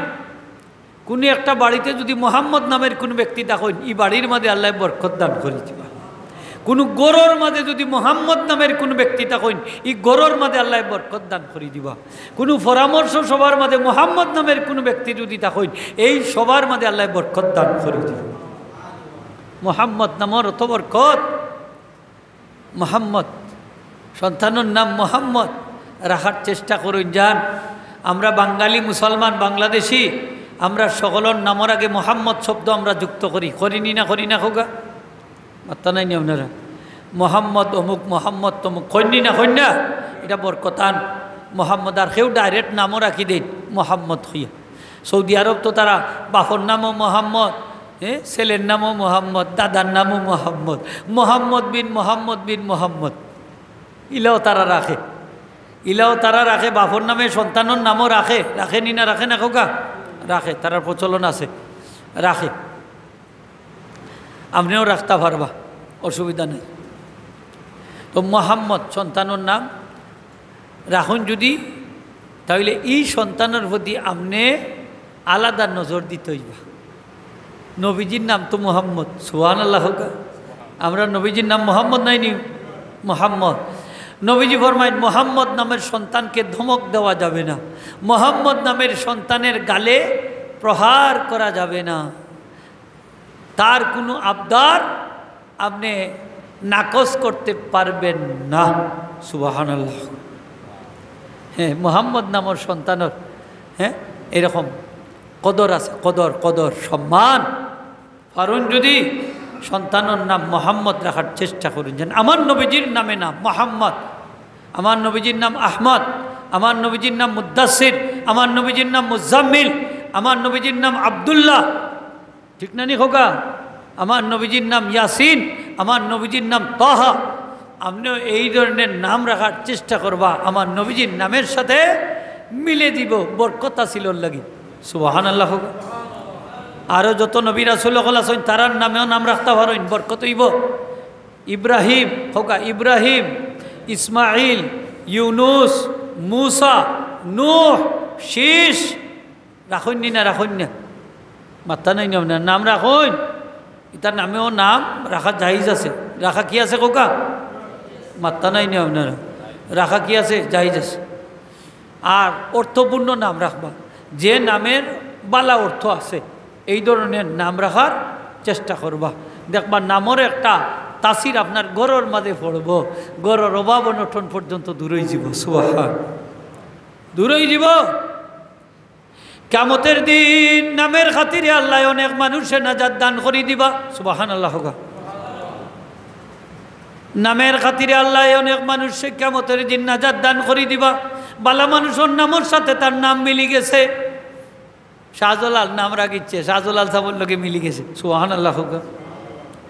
"কুনু একটা বাড়িতে যুদি মোহাম্মদ নামের কুনু ব্যক্তি থাকইন, ই বাড়ির মাঝে আল্লায় বরকত দান করি দিবা। কুনু ঘরর মাঝে যুদি মোহাম্মদ নামের কুনু ব্যক্তি থাকইন, ই ঘরর মাঝে আল্লায় বরকত দান করি দিবা। কুনু পরামর্শ সভার মাঝে মোহাম্মদ নামের কুনু ব্যক্তি যুদি থাকইন, এই সভার মাঝে আল্লায় বরকত দান করি দিবা।" মোহাম্মদ নামর অত বরকত। মোহাম্মদ, সন্তানর নাম মোহাম্মদ রাখার চেষ্টা করইন যান। আমরা বাঙালি, মুসলমান, বাংলাদেশি, আমরা সকলর নামর আগে মোহাম্মদ শব্দ আমরা যুক্ত করি, করি নি না, করি না কউক্কা? মাত্তা নাই নি আপনারা? মোহাম্মদ অমুক, মোহাম্মদ তমুক, কইন নি না, কইন না? ইটা বরকতান। মোহাম্মদ, আর কেউ direct নামও রাখি দেইন মোহাম্মদ কইয়া। সৌদি আরব তো তারা বাফর নামও মোহাম্মদ, হ্যাঁ, ছেলের নামও মোহাম্মদ, দাদার নামও মোহাম্মদ, মোহাম্মদ বিন মোহাম্মদ বিন মোহাম্মদ, ইলাও তারা রাখে। ইলাও তারা রাখে, বাফর নামে সন্তানর নামও রাখে, রাখে নি না, রাখে না কউক্কা? রাখে, তারার প্রচলন আছে, রাখে। আপনেও রাখতা পারবা, অসুবিধা নাই। তো মোহাম্মদ সন্তানর নাম রাখইন যুদি, তাইলে ই সন্তানর প্রতি আপনে আলাদা নজর দিতে অইবা। নবীজির নাম তো মোহাম্মদ, সুবহানাল্লাহ কউক্কা। আমরার নবীজির নাম মোহাম্মদ নায় নি? মোহাম্মদ। নবীজি ফরমাইন, মোহাম্মদ নামের সন্তানকে ধমক দেওয়া যাবে না, মোহাম্মদ নামের সন্তানের গালে প্রহার করা যাবে না। তার কুনু আবদার আপনে নাকচ করতে পারবেন না। সুবহানাল্লাহ। হ্যাঁ, মোহাম্মদ নামর সন্তানর, হ্যাঁ, এরকম কদর আছে, কদর, কদর, সম্মান। পারইন যুদি সন্তানর নাম মোহাম্মদ রাখার চেষ্টা করইন, যেন আমার নবীজির নামে নাম মোহাম্মদ, আমার নবীজির নাম আহমদ, আমার নবীজির নাম মুদ্দাসির, আমার নবীজির নাম মুজাম্মিল, আমার নবীজির নাম আব্দুল্লাহ। ঠিক না নি খোকা? আমার নবীজির নাম ইয়াসিন, আমার নবীজির নাম তাহা। আপনেও এই ধরনের নাম রাখার চেষ্টা করবা, আমার নবীজির নামের সাথে মিলে দিব, বরকত হাসিলর লাগি। সুবহানাল্লাহ খোকা। আরো যত নবী রাসূল অকল আছইন, তারার নামেও নাম রাখতা পারইন, বরকত অইবো। ইব্রাহিম খোকা, ইব্রাহিম, ইসমাইল, ইউনুস, মুসা, নূহ, শীশ, রাখইন নি না, রাখইন না? মাত্তা নাই নি আপনারা? নাম রাখইন, ইতার নামেও নাম রাখা জায়েজ আছে। রাখা কি আছে খোকা? মাত্তা নাই নি আপনারা? রাখা কি আছে? জায়েজ আছে। আর অর্থপূর্ণ নাম রাখবা, যে নামের বালা অর্থ আছে, এই ধরনের নাম রাখার চেষ্টা করবা। দেখবা নামর একটা তাসির আপনার ঘরর মাঝে পড়বো, ঘরর অভাব অনটন পর্যন্ত দূর অইযিবো। সুবহান, দূর অইযিবো। কিয়ামতের দিন নামের খাতিরে আল্লায় অনেক মানুষরে নাজাত দান করি দিবা। সুবহানাল্লাহ খোকা। নামের খাতিরে আল্লায় অনেক মানুষরে কিয়ামতের দিন নাজাত দান করি দিবা। বালা মানুষর নামর সাথে তার নাম মিলি গেছে। শাহজালাল নাম রাখিছে, শাহজালাল সাবর লগে মিলি গেছে। সুবহানাল্লাহ খোকা।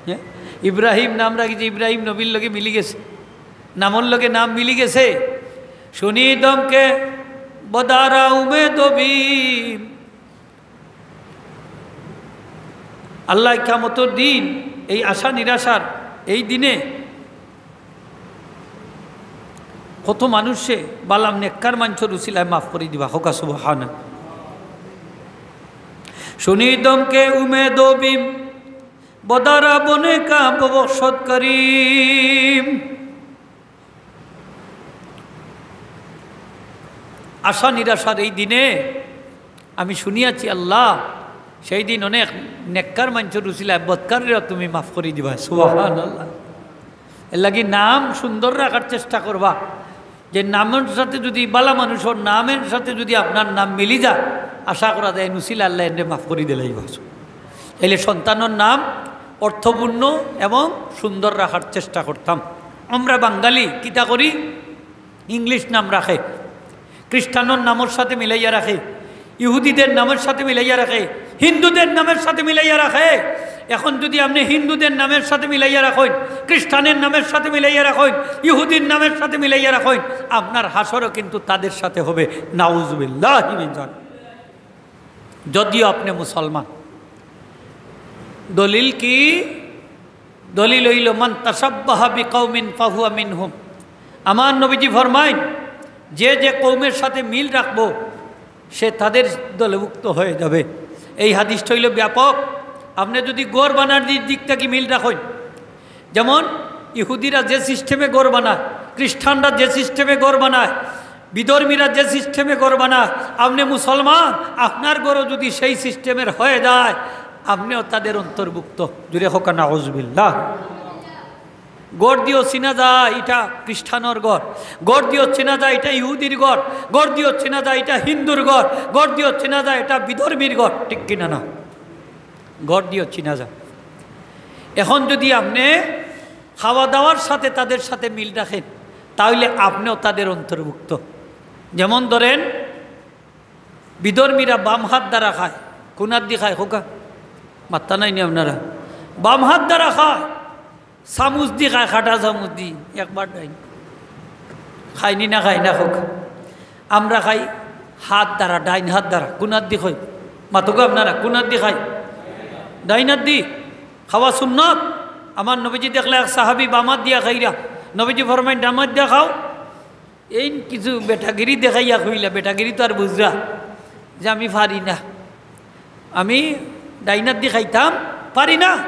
হ্যাঁ? ইব্রাহিম নাম রাখিছে, ইব্রাহিম নবীর লগে মিলি গেছে, নামর লগে নাম মিলি গেছে। শুনি দমকে বদারা উমে দবিম। আল্লায় কিয়ামতর দিন, এই আশা নিরাশার এই দিনে কত মানুষরে বালা নেককার মানষর উসিলায় মাফ করি দিবা। খোকা সুবহান। শুনি দমকে উমে দবিম বদারা বনে কা ববখশত করিম। আশা নিরাশার এই দিনে আমি শুনিয়াছি আল্লাহ, সেই দিন অনেক নেককার মানষর উসিলায় বদকাররে তুমি মাফ করি দিবা। সুবহানাল্লাহ। এর লাগি নাম সুন্দর রাখার চেষ্টা করবা, যে নামর সাথে যদি বালা মানুষর নামের সাথে যদি আপনার নাম মিলি যায়, আশা করা যায় উসিলায় আল্লায় এনরে মাফ করি দিলাইবা। তাইলে সন্তানর নাম অর্থপূর্ণ এবং সুন্দর রাখার চেষ্টা করতাম। আমরা বাঙালি কিতা করি, ইংলিশ নাম রাখে, খ্রিস্টানর নামর সাথে মিলাইয়া রাখে, ইহুদিদের নামের সাথে মিলাইয়া রাখে, হিন্দুদের নামের সাথে মিলাইয়া রাখে। এখন যদি আপনে হিন্দুদের নামের সাথে মিলাইয়া রাখইন, খ্রিস্টানের নামের সাথে মিলাইয়া রাখইন, ইহুদির নামের সাথে মিলাইয়া রাখইন, আপনার হাশরও কিন্তু তাদের সাথে হবে। নাউজুবিল্লাহি মিন জালিক। যদিও আপনে মুসলমান। দলিল কি? দলিল অইলো, "মান তাশাব্বাহা বিকাউমিন ফাহুয়া মিনহুম।" আমার নবীজি ফরমাইন, "যে যে কওমের সাথে মিল রাখবো, সে তাদের দলভুক্ত হয়ে যাবে।" এই হাদিসটা অইলো ব্যাপক। আপনে যদি ঘর বানার দি-, দিক থাকি মিল রাখইন, যেমন ইহুদিরা যে সিস্টেমে ঘর বানায়, খ্রিস্টানরা যে সিস্টেমে ঘর বানায়, বিধর্মীরা যে সিস্টেমে ঘর বানায়, আপনে মুসলমান, আপনার ঘরও যদি সেই সিস্টেমের হয়ে যায়, আপনেও তাদের অন্তর্ভুক্ত। জুরে কউক্কা নাউজুবিল্লাহ। ঘর দিও চিনা যায় ইটা খ্রিস্টানর ঘর, ঘর দিও চিনা যায় ইটা ইহুদির ঘর, ঘর দিও চিনা যায় ইটা হিন্দুর ঘর, ঘর দিও চিনা যায় ইটা বিধর্মীর ঘর, ঠিক কিনা না? ঘর দিও চিনা যায়। এখন যদি আপনে খাওয়া দাওয়ার সাথে তাদের সাথে মিল রাখেন, তাহলে আপনেও তাদের অন্তর্ভুক্ত। যেমন ধরেন, বিধর্মীরা বাম হাত দ্বারা খায়, কোন হাত দি খায় কউক্কা? মাত্তা নাই নি আপনারা? বাম হাত দ্বারা খায়, চামুচ দি খায়, কাটা চামুচ দি, একবার ডাইন। খায় নি না খায় না কউক্কা? আমরা খাই হাত দ্বারা, ডাইন হাত দ্বারা। কোন হাত দি খাই? মাতউক্কা আপনারা, কোন হাত দি খাই? ডাইন হাত দি। খাওয়া সুন্নত। আমার নবীজি দেখলা এক সাহাবী বাম হাত দিয়া খাইরা, নবীজি ফরমাইন, "ডান হাত দিয়া খাও।" এইন কিছু বেটাগিরি দেখাইয়া কইলা, বেটাগিরি তো আর বুঝরা যে আমি পারি না, আমি ডাইন হাত দি খাইতাম পারি না।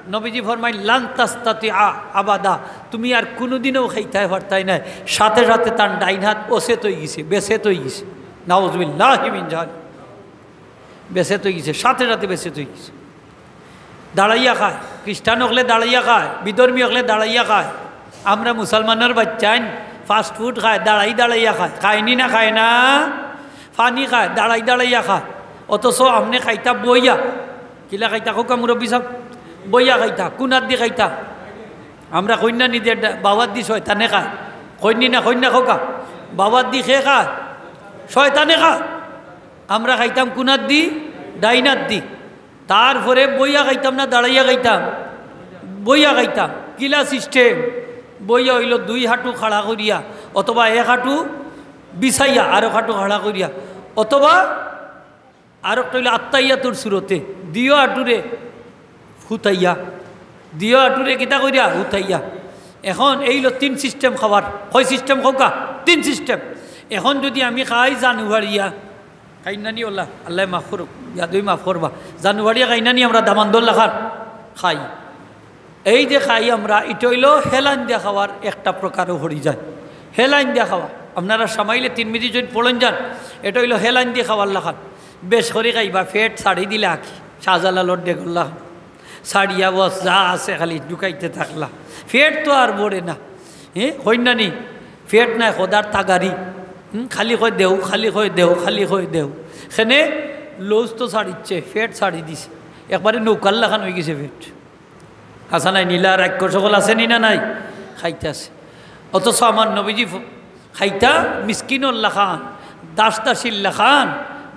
নবীজি ফরমাইন, "লান তাস্তাতিআ আবাদা, তুমি আর কুনুদিনও খাইতায় পারতায় নায়।" সাথে সাথে তান ডাইন হাত অচেত অইগেছে, বেচেত অইগেছে। নাউজুবিল্লাহি মিন জালিক। বেচেত অইগেছে, সাথে সাথে বেচেত অইগেছে। দাঁড়াইয়া খায়, খ্রিস্টান অকলে দাঁড়াইয়া খায়, বিধর্মী অকলে দাঁড়াইয়া খায়। আমরা মুসলমানর বাইচ্চাইন fast food খায়, দাঁড়াই দাঁড়াইয়া খায়, খায় নি না খায় না? পানি খায়, দাঁড়াই দাঁড়াইয়া খায়। অথচ আপনে খাইতা বইয়া। কিলা খাইতা কউক্কা মুরব্বি সাব? বইয়া খাইতা, কুনাত দি খাইতা? আমরা কইন্না নি যে ডা-, বাওয়াত দি শয়তানে খায়, কইন্নি না, কইন্না খোকা? বাওয়াত দি খে খায়? শয়তানে খায়। আমরা খাইতাম কুনাত দি? ডাইনাত দি। তারপরে বইয়া খাইতাম না দাঁড়াইয়া খাইতাম? বইয়া খাইতাম। কিলা সিস্টেম? বইয়া অইলো দুই হাঁটু খাড়া করিয়া, অথবা এক হাঁটু বিছাইয়া, আরো হাঁটু খাড়া করিয়া, অথবা আরোকটা অইলো আত্তাইয়াতুর সুরতে, দিও হাঁটুরে হুতাইয়া, দিও হাঁটুরে কিতা করিয়া হুতাইয়া। এখন এইলো তিন সিস্টেম খাওয়ার। কয় সিস্টেম খোকা? তিন সিস্টেম। এখন যদি আমি খাই জানুয়ারিয়া, খাইন্না নি ওলা, আল্লায় মাফ করুক, ইয়াদই মাফ করবা। জানুয়ারিয়া খাইন্না নি আমরা দামান্দর লাখান খাই। এই যে খাই আমরা, ইটা অইলো হেলাইন দিয়া খাওয়ার একটা প্রকারও পড়ি যায়। হেলাইন দিয়া খাওয়া, আপনারা সামাইলে তিরমিজি শরিফ পড়ইন যান, ইটা অইলো হেলাইন দিয়া খাওয়ার লাখান। বেশ করি খাইবা, পেট ছাড়ি দিলা আকি, শাহজালালর ডেগর লাখান। ছাড়িয়া বস যা আছে খালি ঢুকাইতে থাকলা। পেট তো আর ভরে না। হ্যাঁ, কইন্না নি? পেট নাই, খোদার তাগারি। হুম, খালি কয় দেও, খালি কয় দেও, খালি কয় দেও। খেনে লৌজ তো ছাড়িচ্ছে, পেট ছাড়ি দিছে। একবারে নৌকার লাখান অইগেছে পেট। হাছা নাই, নীলা রাক্ষস সকল আছে নি না নাই? খাইতাছে। অথচ আমার নবীজি ফ-, খাইতা মিসকিনর লাখান, দাস দাসীর লাখান,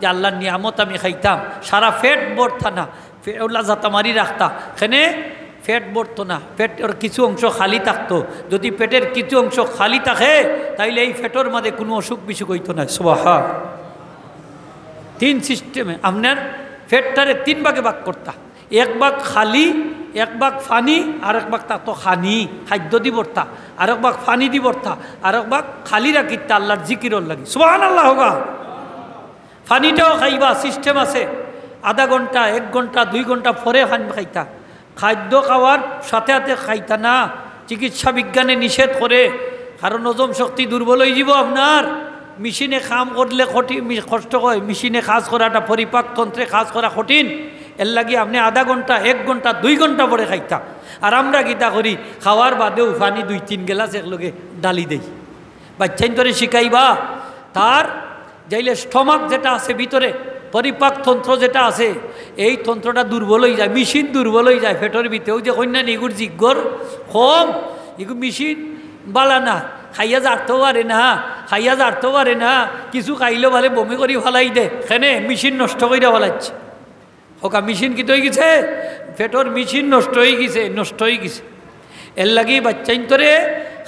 যে আল্লার নিয়ামত আমি খাইতাম, সারা পেট ভরতা না, ফে-, ওলা জাতা মারি রাখতা। খেনে পেট ভরতো না, পেটর কিছু অংশ খালি থাকতো। যদি পেটর কিছু অংশ খালি থাকে, তাইলে এই পেটর মাঝে কুনু অসুখ বিসুখ অইতো না। সুবহান। তিন সিস্টেমে আপনার পেটটারে তিন ভাগে ভাগ করতা। এক ভাগ খালি, এক ভাগ পানি, আর এক ভাগ থাকতো খানি, খাদ্য দি ভরতা, আর এক ভাগ পানি দি ভরতা, আর এক ভাগ খালি রাখিতা আল্লার জিকিরর লাগি। সুবহানাল্লাহ হোগা। পানিটাও খাইবা, সিস্টেম আছে, আধা ঘন্টা, এক ঘন্টা, দুই ঘন্টা পরে পানি খাইতা। খাদ্য খাওয়ার সাথে সাথে খাইতা না, চিকিৎসা বিজ্ঞানে নিষেধ করে, কারণ হজম শক্তি দুর্বল অইযিবো আপনার। মেশিনে কাম করলে কঠিন, মি-, কষ্ট হয়, মেশিনে কাজ করাটা, পরিপাক তন্ত্রে কাজ করা কঠিন। এর লাগি আপনে আধা ঘন্টা, এক ঘন্টা, দুই ঘন্টা পরে খাইতা। আর আমরা কিতা করি, খাওয়ার বাদেউ পানি দুই তিন গেলাস একলগে ঢালি দেই। বাচ্চাইন্তরে শিখাইবা, তার যাইলে স্টমাক যেটা আছে ভিতরে, পরিপাক তন্ত্র যেটা আছে, এই তন্ত্রটা দুর্বল অইযায়, মেশিন দুর্বল অইযায় পেটর ভিতরে। অউ যে কইন্না নি, ইগুর জিগর কম, ইগু মেশিন বালা না, খাইয়া জারতো পারে না, খাইয়া জারতো পারে না, কিছু খাইলো বালে বমি করি ফালাই দে, খেনে মেশিন নষ্ট কইরা ফালাইছে। হোকা মেশিন কিতা অইগেছে? পেটর মেশিন নষ্ট অইগেছে, নষ্ট অইগেছে। এর লাগি বাচ্চাইন্তরে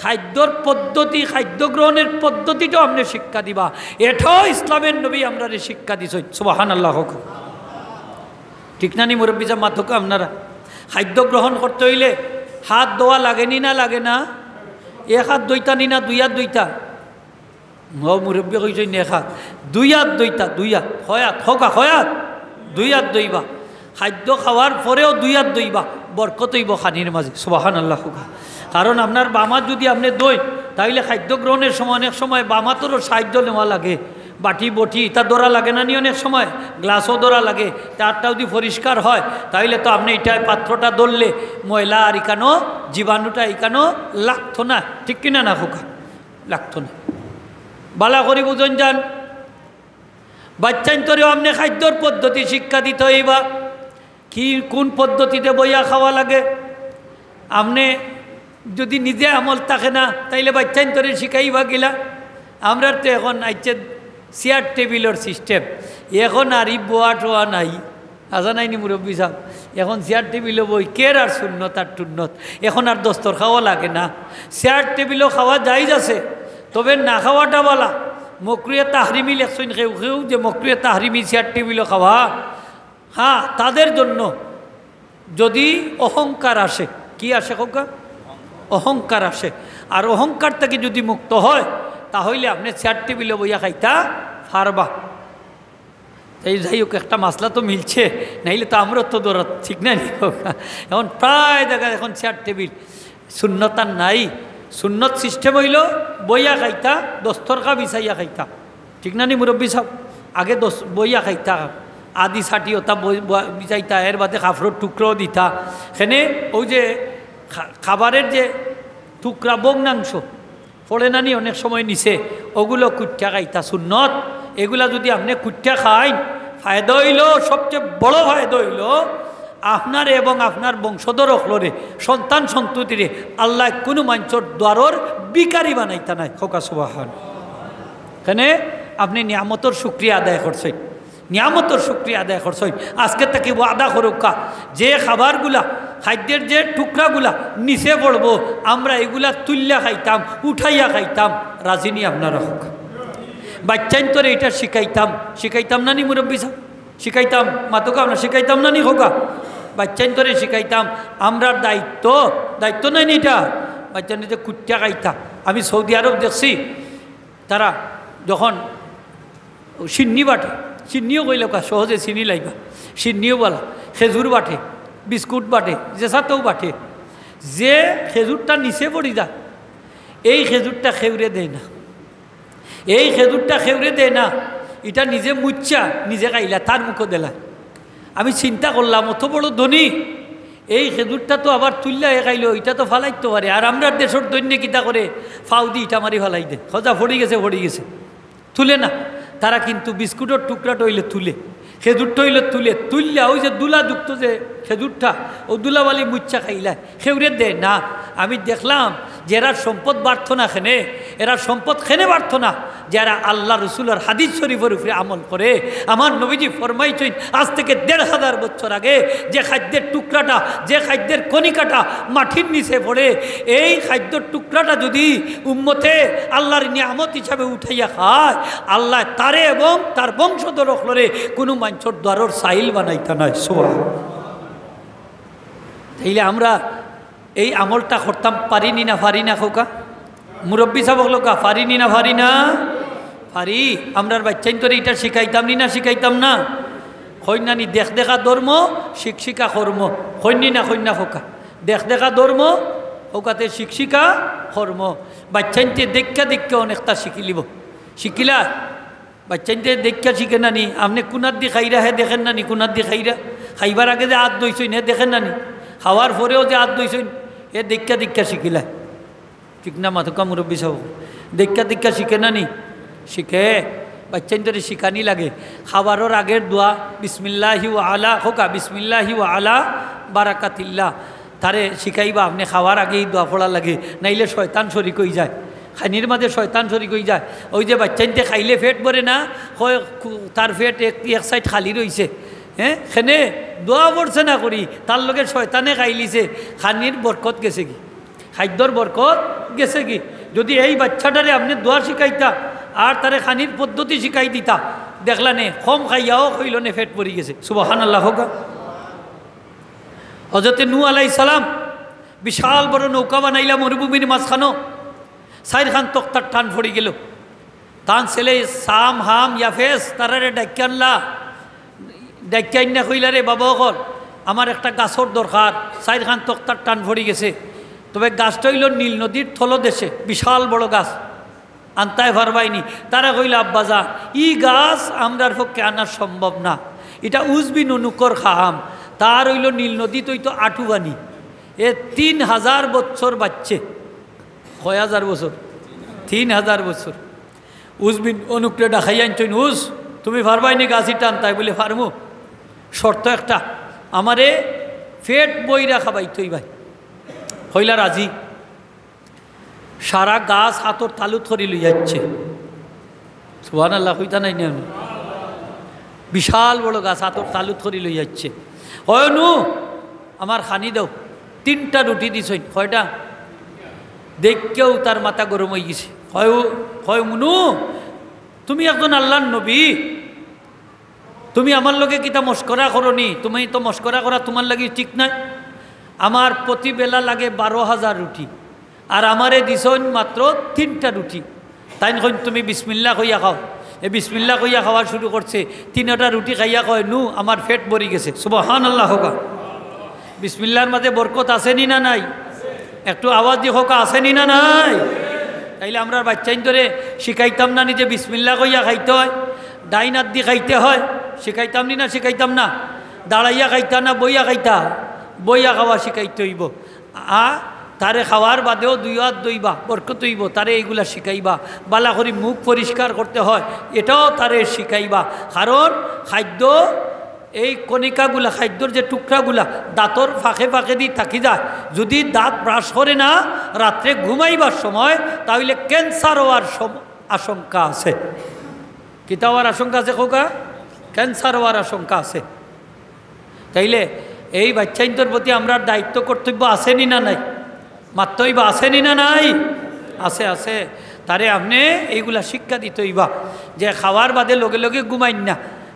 খাদ্যর পদ্ধতি, খাদ্য গ্রহণের পদ্ধতিটাও আপনে শিক্ষা দিবা। এটাও ইসলামের নবী আমরারে শিক্ষা দিছইন। সুবহানাল্লাহ হোক। ঠিক না নি মুরব্বি সাব, মাতউক্কা আপনারা? খাদ্য গ্রহণ করতে অইলে হাত ধোয়া লাগে নি না লাগে না? এক হাত ধইতা নি না দুই হাত ধইতা? ও মুরব্বি কইছইন এক হাত, দুই হাত ধইতা, দুই হাত, কয় হাত, হোকা, কয় হাত? দুই হাত ধইবা। খাদ্য খাওয়ার পরেও দুই হাত ধইবা, বরকত অইবো খানির মাঝে। সুবহানাল্লাহ হোকা। কারণ আপনার বাম হাত যদি আপনে ধইন, তাইলে খাদ্য গ্রহণের সময় অনেক সময় বাম হাতরও সাহায্য নেওয়া লাগে। বাটি বটি ইতা ধরা লাগে না নি অনেক সময়, গ্লাসও ধরা লাগে। তে হাতটা যদি পরিষ্কার হয়, তাইলে তো আপনে ইটায় পাত্রটা ধরলে ময়লা আর ইকানো জীবাণুটা ইকানো লাগতো না, ঠিক কিনা না হোকা? লাগতো না। বালা করি বুঝইন যান, বাচ্চাইন্তরেও আপনে খাদ্যর পদ্ধতি শিক্ষা দিতে অইবা, কি কোন পদ্ধতিতে বইয়া খাওয়া লাগে। আপনে যদি নিজে আমল থাকে না, তাইলে বাচ্চাইন্তরে শিখাইবা কিলা? আমরার তো এখন আইছে চেয়ার টেবিলর সিস্টেম, এখন আর ই বওয়া টোয়া নাই। আছা নাই নি মুরব্বি সাব? এখন চেয়ার টেবিলো বই কের আর সুন্নত আর টুন্নত, এখন আর দস্তরখানও লাগে না। চেয়ার টেবিলো খাওয়া জায়েজ আছে, তবে না খাওয়াটা বালা। মকরুহে তাহরিমি লেখছইন কেউ কেউ যে মকরুহে তাহরিমি চেয়ার টেবিলো খাওয়া। হ্যাঁ, তাদের জন্য যদি অহংকার আসে, কি আসে হোকা? অহংকার আসে। আর অহংকার থাকি যদি মুক্ত হয়, তাহলে আপনে চেয়ার টেবিলো বইয়া খাইতা পারবা। তাই যাই হোক, একটা মাসলা তো মিলছে, নাইলে তো আমরার তো দরদ, ঠিক না নি? এখন প্রায় দেখা যায় এখন চেয়ার টেবিল, সুন্নত আর নাই। সুন্নত সিস্টেম অইলো বইয়া খাইতা, দস্তরখান বিছাইয়া খাইতা, ঠিক না নি মুরব্বি সাব? আগে দস-, বইয়া খাইতা, আদি ছাটি ওটা বই-, বই-, বিছাইতা, এর বাদে কাপড়র টুকরাও দিতা। খেনে অউ যে খা-, খাবারের যে টুকরা ভগ্নাংশ, পড়ে না নি অনেক সময় নিচে, ওগুলো কুট্টা খাইতা সুন্নত। এগুলা যদি আপনে কুট্টা খাইন, ফায়দা অইলো, সবচেয়ে বড় ফায়দা অইলো, আপনারে এবং আপনার বংশধর অকলরে, সন্তান সন্ততিরে আল্লায় কুনু মানষর দ্বারর ভিখারি বানাইতা নায়। কউক্কা সুবহান। কেনে আপনে নিয়ামতর শুকরিয়া আদায় করছইন, নিয়ামতর শুকরিয়া আদায় করছইন। আজকে থাকি ওয়াদা করউক্কা, যে খাবারগুলা, খাদ্যর যে টুকরাগুলা নিচে পড়বো, আমরা ইগুলা তুলিয়া খাইতাম, উঠাইয়া খাইতাম। রাজি নি আপনারা? কউক্কা। বাইচ্চাইন্তরে ইটা শিখাইতাম, শিখাইতাম না নি মুরব্বি সাব? শিখাইতাম, মাতউক্কা না, শিখাইতাম না নি? কউক্কা। বাইচ্চাইন্তরে শিখাইতাম, আমরার দায়িত্ব, দায়িত্ব নায় নি ইটা? বাইচ্চাইন্তে কুটিয়া খাইতা। আমি সৌদি আরব দেখছি, তারা যখন শিন্নি বাটে, শিন্নিও কইলে কা সহজে চিনি লাইবা, শিন্নিও বালা, খেজুর বাটে, বিস্কুট বাটে, যেসাতেও বাটে, যে খেজুরটা নিচে পড়ি যায়, এই খেজুরটা কেউরে দেয় না। এই খেজুরটা কেউরে দেয় না, ইটা নিজে মুচ্ছা, নিজে খাইলা, তার মুখো দিলা। আমি চিন্তা করলাম, অত বড় ধনী, এই খেজুরটা তো আবার তুলিয়া হে খাইলো, ইটা তো ফালাইতো পারে। আর আমরার দেশর ধইন্যে কিতা করে, ফাউদি ইটা মারি ফালাই দে, কয় যা পড়ি গেছে, পড়ি গেছে, তুলে না। তারা কিন্তু বিস্কুটর টুকরাটা অইলে তুলে, খেজুরটা অইলে তুলে, তুলিয়া ওই যে ধুলাযুক্ত যে খেজুরটা, অউ ধুলাবালি মুচ্ছা খাইলায়। কেউরে দেয় না। আমি দেখলাম যে এরার সম্পদ বাড়তো না কেনে, এরার সম্পদ কেনে বাড়তো না, যারা আল্লাহ রসুলর হাদিস শরীফর উপরে আমল করে। আমার নবীজি ফরমাইছইন, আজ থেকে দেড় হাজার বছর আগে যে খাদ্যর টুকরাটা, যে খাদ্যর কণিকাটা মাটির নিচে পড়ে, এই খাদ্যর টুকরাটা যদি উম্মতে আল্লাহর নিয়ামত হিসাবে উঠাইয়া খায়, আল্লায় তারে এবং তার বংশধর অকলরে কুনু মানষর দ্বারর সাইল বানাইতা নায়। সুবহান। তাইলে আমরা এই আমলটা করতাম পারি নি না পারি না কউক্কা? মুরব্বি সাব অকল কউক্কা, পারি নি না পারি না? পারি। আমরার বাইচ্চাইন্তরে ইটা শিখাইতাম নি না শিখাইতাম না? কইন না নি, দেখ দেখা ধর্ম, শিখ শিখা কর্ম। কইন নি না, কইন না কউক্কা? দেখ দেখা ধর্ম, কউক্কাতে শিখ শিখা কর্ম। বাইচ্চাইন্তে দেখিয়া দেখিয়া অনেকটা শিখিলিবো। শিখিলা? বাইচ্চাইন্তে দেখিয়া শিখে না নি? আপনে কুনাদি খাইরা, হে দেখের না নি কুনাদি খাইরা? খাইবার আগে যে আত ধইছইন, হে দেখের না নি? খাওয়ার পরেও যে আত ধইছইন, হে দেখিয়া দেখিয়া শিখিলা। ঠিক না মাতউক্কা মুরব্বি সাব? দেখিয়া দেখিয়া শিখে না নি? শিখে। বাইচ্চাইন্তরে শিখানি লাগে। খাবারর আগের দোয়া, বিসমিল্লাহি ওয়া আলা, কউক্কা, বিসমিল্লাহি ওয়া আলা বারাকাতিল্লাহ। তারে শিখাইবা আপনে খাওয়ার আগে ই দোয়া পড়া লাগে, নাইলে শয়তান শরিক অইযায়। খানির মাঝে শয়তান শরিক অইযায়। ওই যে বাইচ্চাইন্তে খাইলে পেট ভরে না, কয় কু-, তার পেট এক, এক সাইড খালি রইছে। হ্যাঁ, খেনে দোয়া পড়ছে না করি, তার লগে শয়তানে খাইলিছে, খানির বরকত গেছেগি, খাদ্যর বরকত গেছেগি। যদি এই বাইচ্চাটারে আপনে দোয়া শিখাইতা আর তারে খানির পদ্ধতি শিখাই দিতা, দেখলা নে, কম খাইয়াও কইলো নে পেট ভরি গেছে। সুবহানাল্লাহ কউক্কা। হজরতে নূহ আলাইহিস সালাম বিশাল বড় নৌকা বানাইলা মরুভূমির মাঝখানো, চাইরখান তক্তার টান পড়ি গেলো। তান ছেলে সাম, হাম, ইয়াফেস তারারে ডাকিয়া আনলা। ডাকিয়া আইন্না কইলা, "রে বাবা অকল, আমার একটা গাছর দরকার, চাইরখান তক্তার টান পড়ি গেছে।" তবে গাছটা অইলো নীল নদীর তলদেশে, বিশাল বড় গাছ। আনতায় পারবায়নি। তারা কইলা, "আব্বাজান, ই গাছ আমরার পক্ষে আনা সম্ভব না, ইটা উজ বিন অনুকর কাম, তার অইলো নীল নদীত অইতো আটু পানি, এ তিন হাজার বছর বাইচছে।" কয় হাজার বছর? তিন হাজার বছর। উজ বিন অনুকরে ডাকাইয়া আনছইন, "উজ, তুমি পারবায়নি গাছ ইটা আনতায়?" বলে, "পারমু, শর্ত একটা, আমারে পেট বইরা খাবাইতে অইবায়।" কইলা, "রাজি।" সারা গাছ আতর তালুত করি লইয়া আইছে। সুবহানাল্লাহ কইতা নায় নি? বিশাল বড় গাছ আতর তালুত করি লইয়া আইছে। কয়, "নূহ, আমার খানি দেও।" তিনটা রুটি দিছইন। কয়টা? দেখিয়াউ তার মাথা গরম অইগেছে। কয়, "ও, কয়, নূহ, তুমি একজন আল্লাহর নবী, তুমি আমার লগে কিতা মস্করা করো নি? তুমি তো মস্করা করা তুমার লাগি ঠিক নায়। আমার প্রতি বেলা লাগে বারো হাজার রুটি, আর আমারে দিছইন মাত্র তিনটা রুটি।" তাইন কইন, "তুমি বিসমিল্লাহ কইয়া খাও।" এ বিসমিল্লাহ কইয়া খাওয়া শুরু করছে, তিনটা রুটি খাইয়া কয়, "নূহ, আমার পেট ভরি গেছে।" সুবহানাল্লাহ কউক্কা। বিসমিল্লাহর মাঝে বরকত আছে নি না নাই? একটু আওয়াজ দি কউক্কা, আছে নি না নাই? তাইলে আমরার বাইচ্চাইন্তরে শিখাইতাম না নি যে বিসমিল্লাহ কইয়া খাইতে অয়, ডাইন আত দি খাইতে অয়? শিখাইতাম নি না শিখাইতাম না? দাঁড়াইয়া খাইতা না বইয়া খাইতা? বইয়া খাওয়া শিখাইতে অইবো। আ, তারে খাওয়ার বাদেও দুই আত ধইবা, বরকত অইবো, তারে এইগুলা শিখাইবা। বালা করি মুখ পরিষ্কার করতে অয়, এটাও তারে শিখাইবা। কারণ খাদ্য এই কণিকাগুলা, খাদ্যর যে টুকরাগুলা দাঁতর ফাঁকে ফাঁকেদি থাকি যায়, যদি দাঁত ব্রাশ করে না রাত্রে ঘুমাইবার সময়, তা অইলে ক্যান্সার অওয়ার সম-, আশঙ্কা আছে। কিতা অওয়ার আশঙ্কা আছে কউক্কা? ক্যান্সার অওয়ার আশঙ্কা আছে। তাইলে এই বাইচ্চাইন্তর প্রতি আমরার দায়িত্ব কর্তব্য আছে নি না নাই? মাততে অইবা, আছে নি না নাই? আছে, আছে। তারে আপনে এইগুলা শিক্ষা দিতে অইবা যে খাওয়ার বাদে লগে লগে ঘুমাইন না,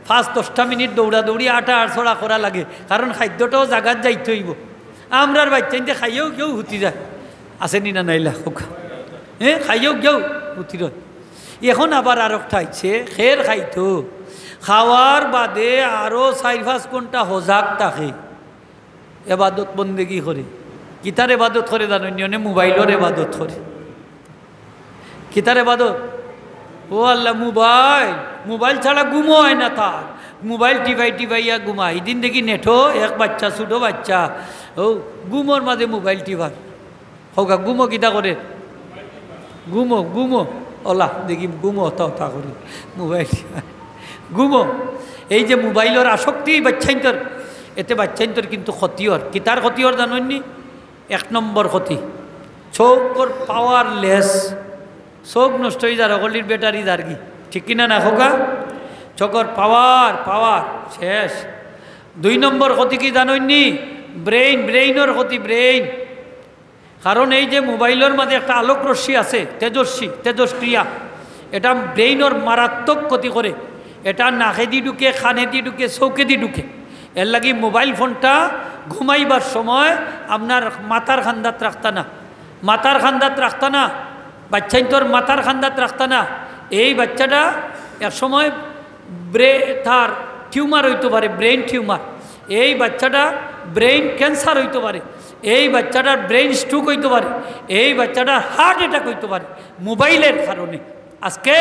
পাঁচ দশটা মিনিট দৌড়াদৌড়ি, আটা আড়ছড়া করা লাগে, কারণ খাদ্যটাও জাগাত যাইতে অইবো। আমরার বাইচ্চাইন্তে খাইয়াউ গিয়াউ হুতি যায়, আছে নি না নাই? লা কউক্কা, হে, খাইয়াউ গিয়াউ হুতি রয়। এখন আবার আরোকটা আইছে, খের খাইতো, খাওয়ার বাদে আরো চাইর পাঁচ ঘন্টা হজাগ থাকে, এবাদত বন্দেগি করে। কিতার এবাদত করে জানইন নি? অনে মোবাইলর এবাদত করে। কিতার এবাদত? ও আল্লাহ, মোবাইল, মোবাইল ছাড়া ঘুমও অয় না তার। মোবাইল টিপাই টিপাইয়া ঘুমায়। ইদিন দেখি নেটো এক বাইচ্চা, ছোট বাইচ্চা, ও ঘুমর মাঝে মোবাইল টিপার। কউক্কা, ঘুমো কিতা করে? ঘুমো, ঘুমো। অলা, দেখি ঘুমো, হতা হতা করে। মোবাইল। ঘুমো। এই যে মোবাইলর আসক্তি বাইচ্চাইন্তর, এতে বাইচ্চাইন্তর কিন্তু ক্ষতি অর। কিতার ক্ষতি অর জানইন নি? এক নম্বর ক্ষতি, চউখর power less। চউখ নষ্ট অই যার, অকলটির ব্যাটারি যারগি। ঠিক কিনা না কউক্কা? চউখর power, power শেষ। দুই নম্বর ক্ষতি কি জানইন নি? ব্রেইন, ব্রেইনর ক্ষতি, ব্রেইন। কারণ এই যে মোবাইলর মাঝে একটা আলোক রশ্মি আছে, তেজস্বী, তেজস্ক্রিয়া, এটা ব্রেইনর মারাত্মক ক্ষতি করে। এটা নাকেদি ঢুকে, কানেদি ঢুকে, চউখেদি ঢুকে। এরলাগি মোবাইল ফোনটা ঘুমাইবার সময় আপনার মাথার কান্দাত রাখতা না, মাথার কান্দাত রাখতা না, বাইচ্চাইন্তর মাথার কান্দাত রাখতা না। এই বাইচ্চাটা এক সময় ব্রে-, তার টিউমার অইতো পারে, ব্রেইন টিউমার। এই বাইচ্চাটা ব্রেইন ক্যান্সার অইতো পারে, এই বাইচ্চাটার ব্রেইন স্ট্রোক অইতো পারে, এই বাইচ্চাটার হার্ট অ্যাটাক অইতো পারে মোবাইলর কারণে। আজকে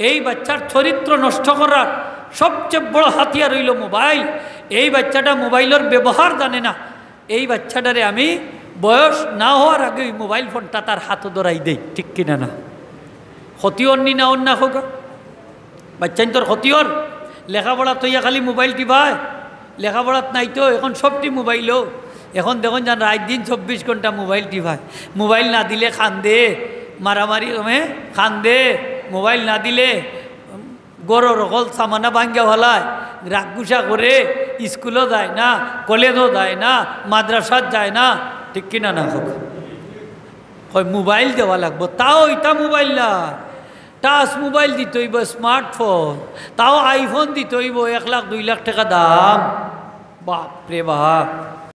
এই বাইচ্চার চরিত্র নষ্ট করার সবচেয়ে বড় হাতিয়ার অইলো মোবাইল। এই বাইচ্চাটা মোবাইলর ব্যবহার জানে না, এই বাইচ্চাটারে আমি বয়স না অওয়ার আগে ওই মোবাইল ফোনটা তার হাতো ধরাই দেই, ঠিক কিনা না? ক্ষতি অর নি না অর না কউক্কা? বাইচ্চাইন্তর ক্ষতি অর, লেখাপড়া থইয়া খালি মোবাইল টিপায়, লেখাপড়াত নাই তো, এখন সবটি মোবাইলও। এখন দেখইন যান রাইত দিন চব্বিশ ঘন্টা মোবাইল টিপায়, মোবাইল না দিলে কান্দে, মারামারি, এ, কান্দে, মোবাইল না দিলে ঘরর হকল সামানা ভাঙ্গিয়া ফালায়, রাগ গুসা করে, স্কুলো যায় না, কলেজও যায় না, মাদ্রাসাত যায় না, ঠিক কিনা না কউক্কা? কয় মোবাইল দেওয়া লাগবো, তাও ইতা মোবাইল না, টাচ মোবাইল দিতে অইবো, স্মার্টফোন, তাও আইফোন দিতে অইবো, এক লাখ দুই লাখ টেকা দাম। বাপ রে বাপ,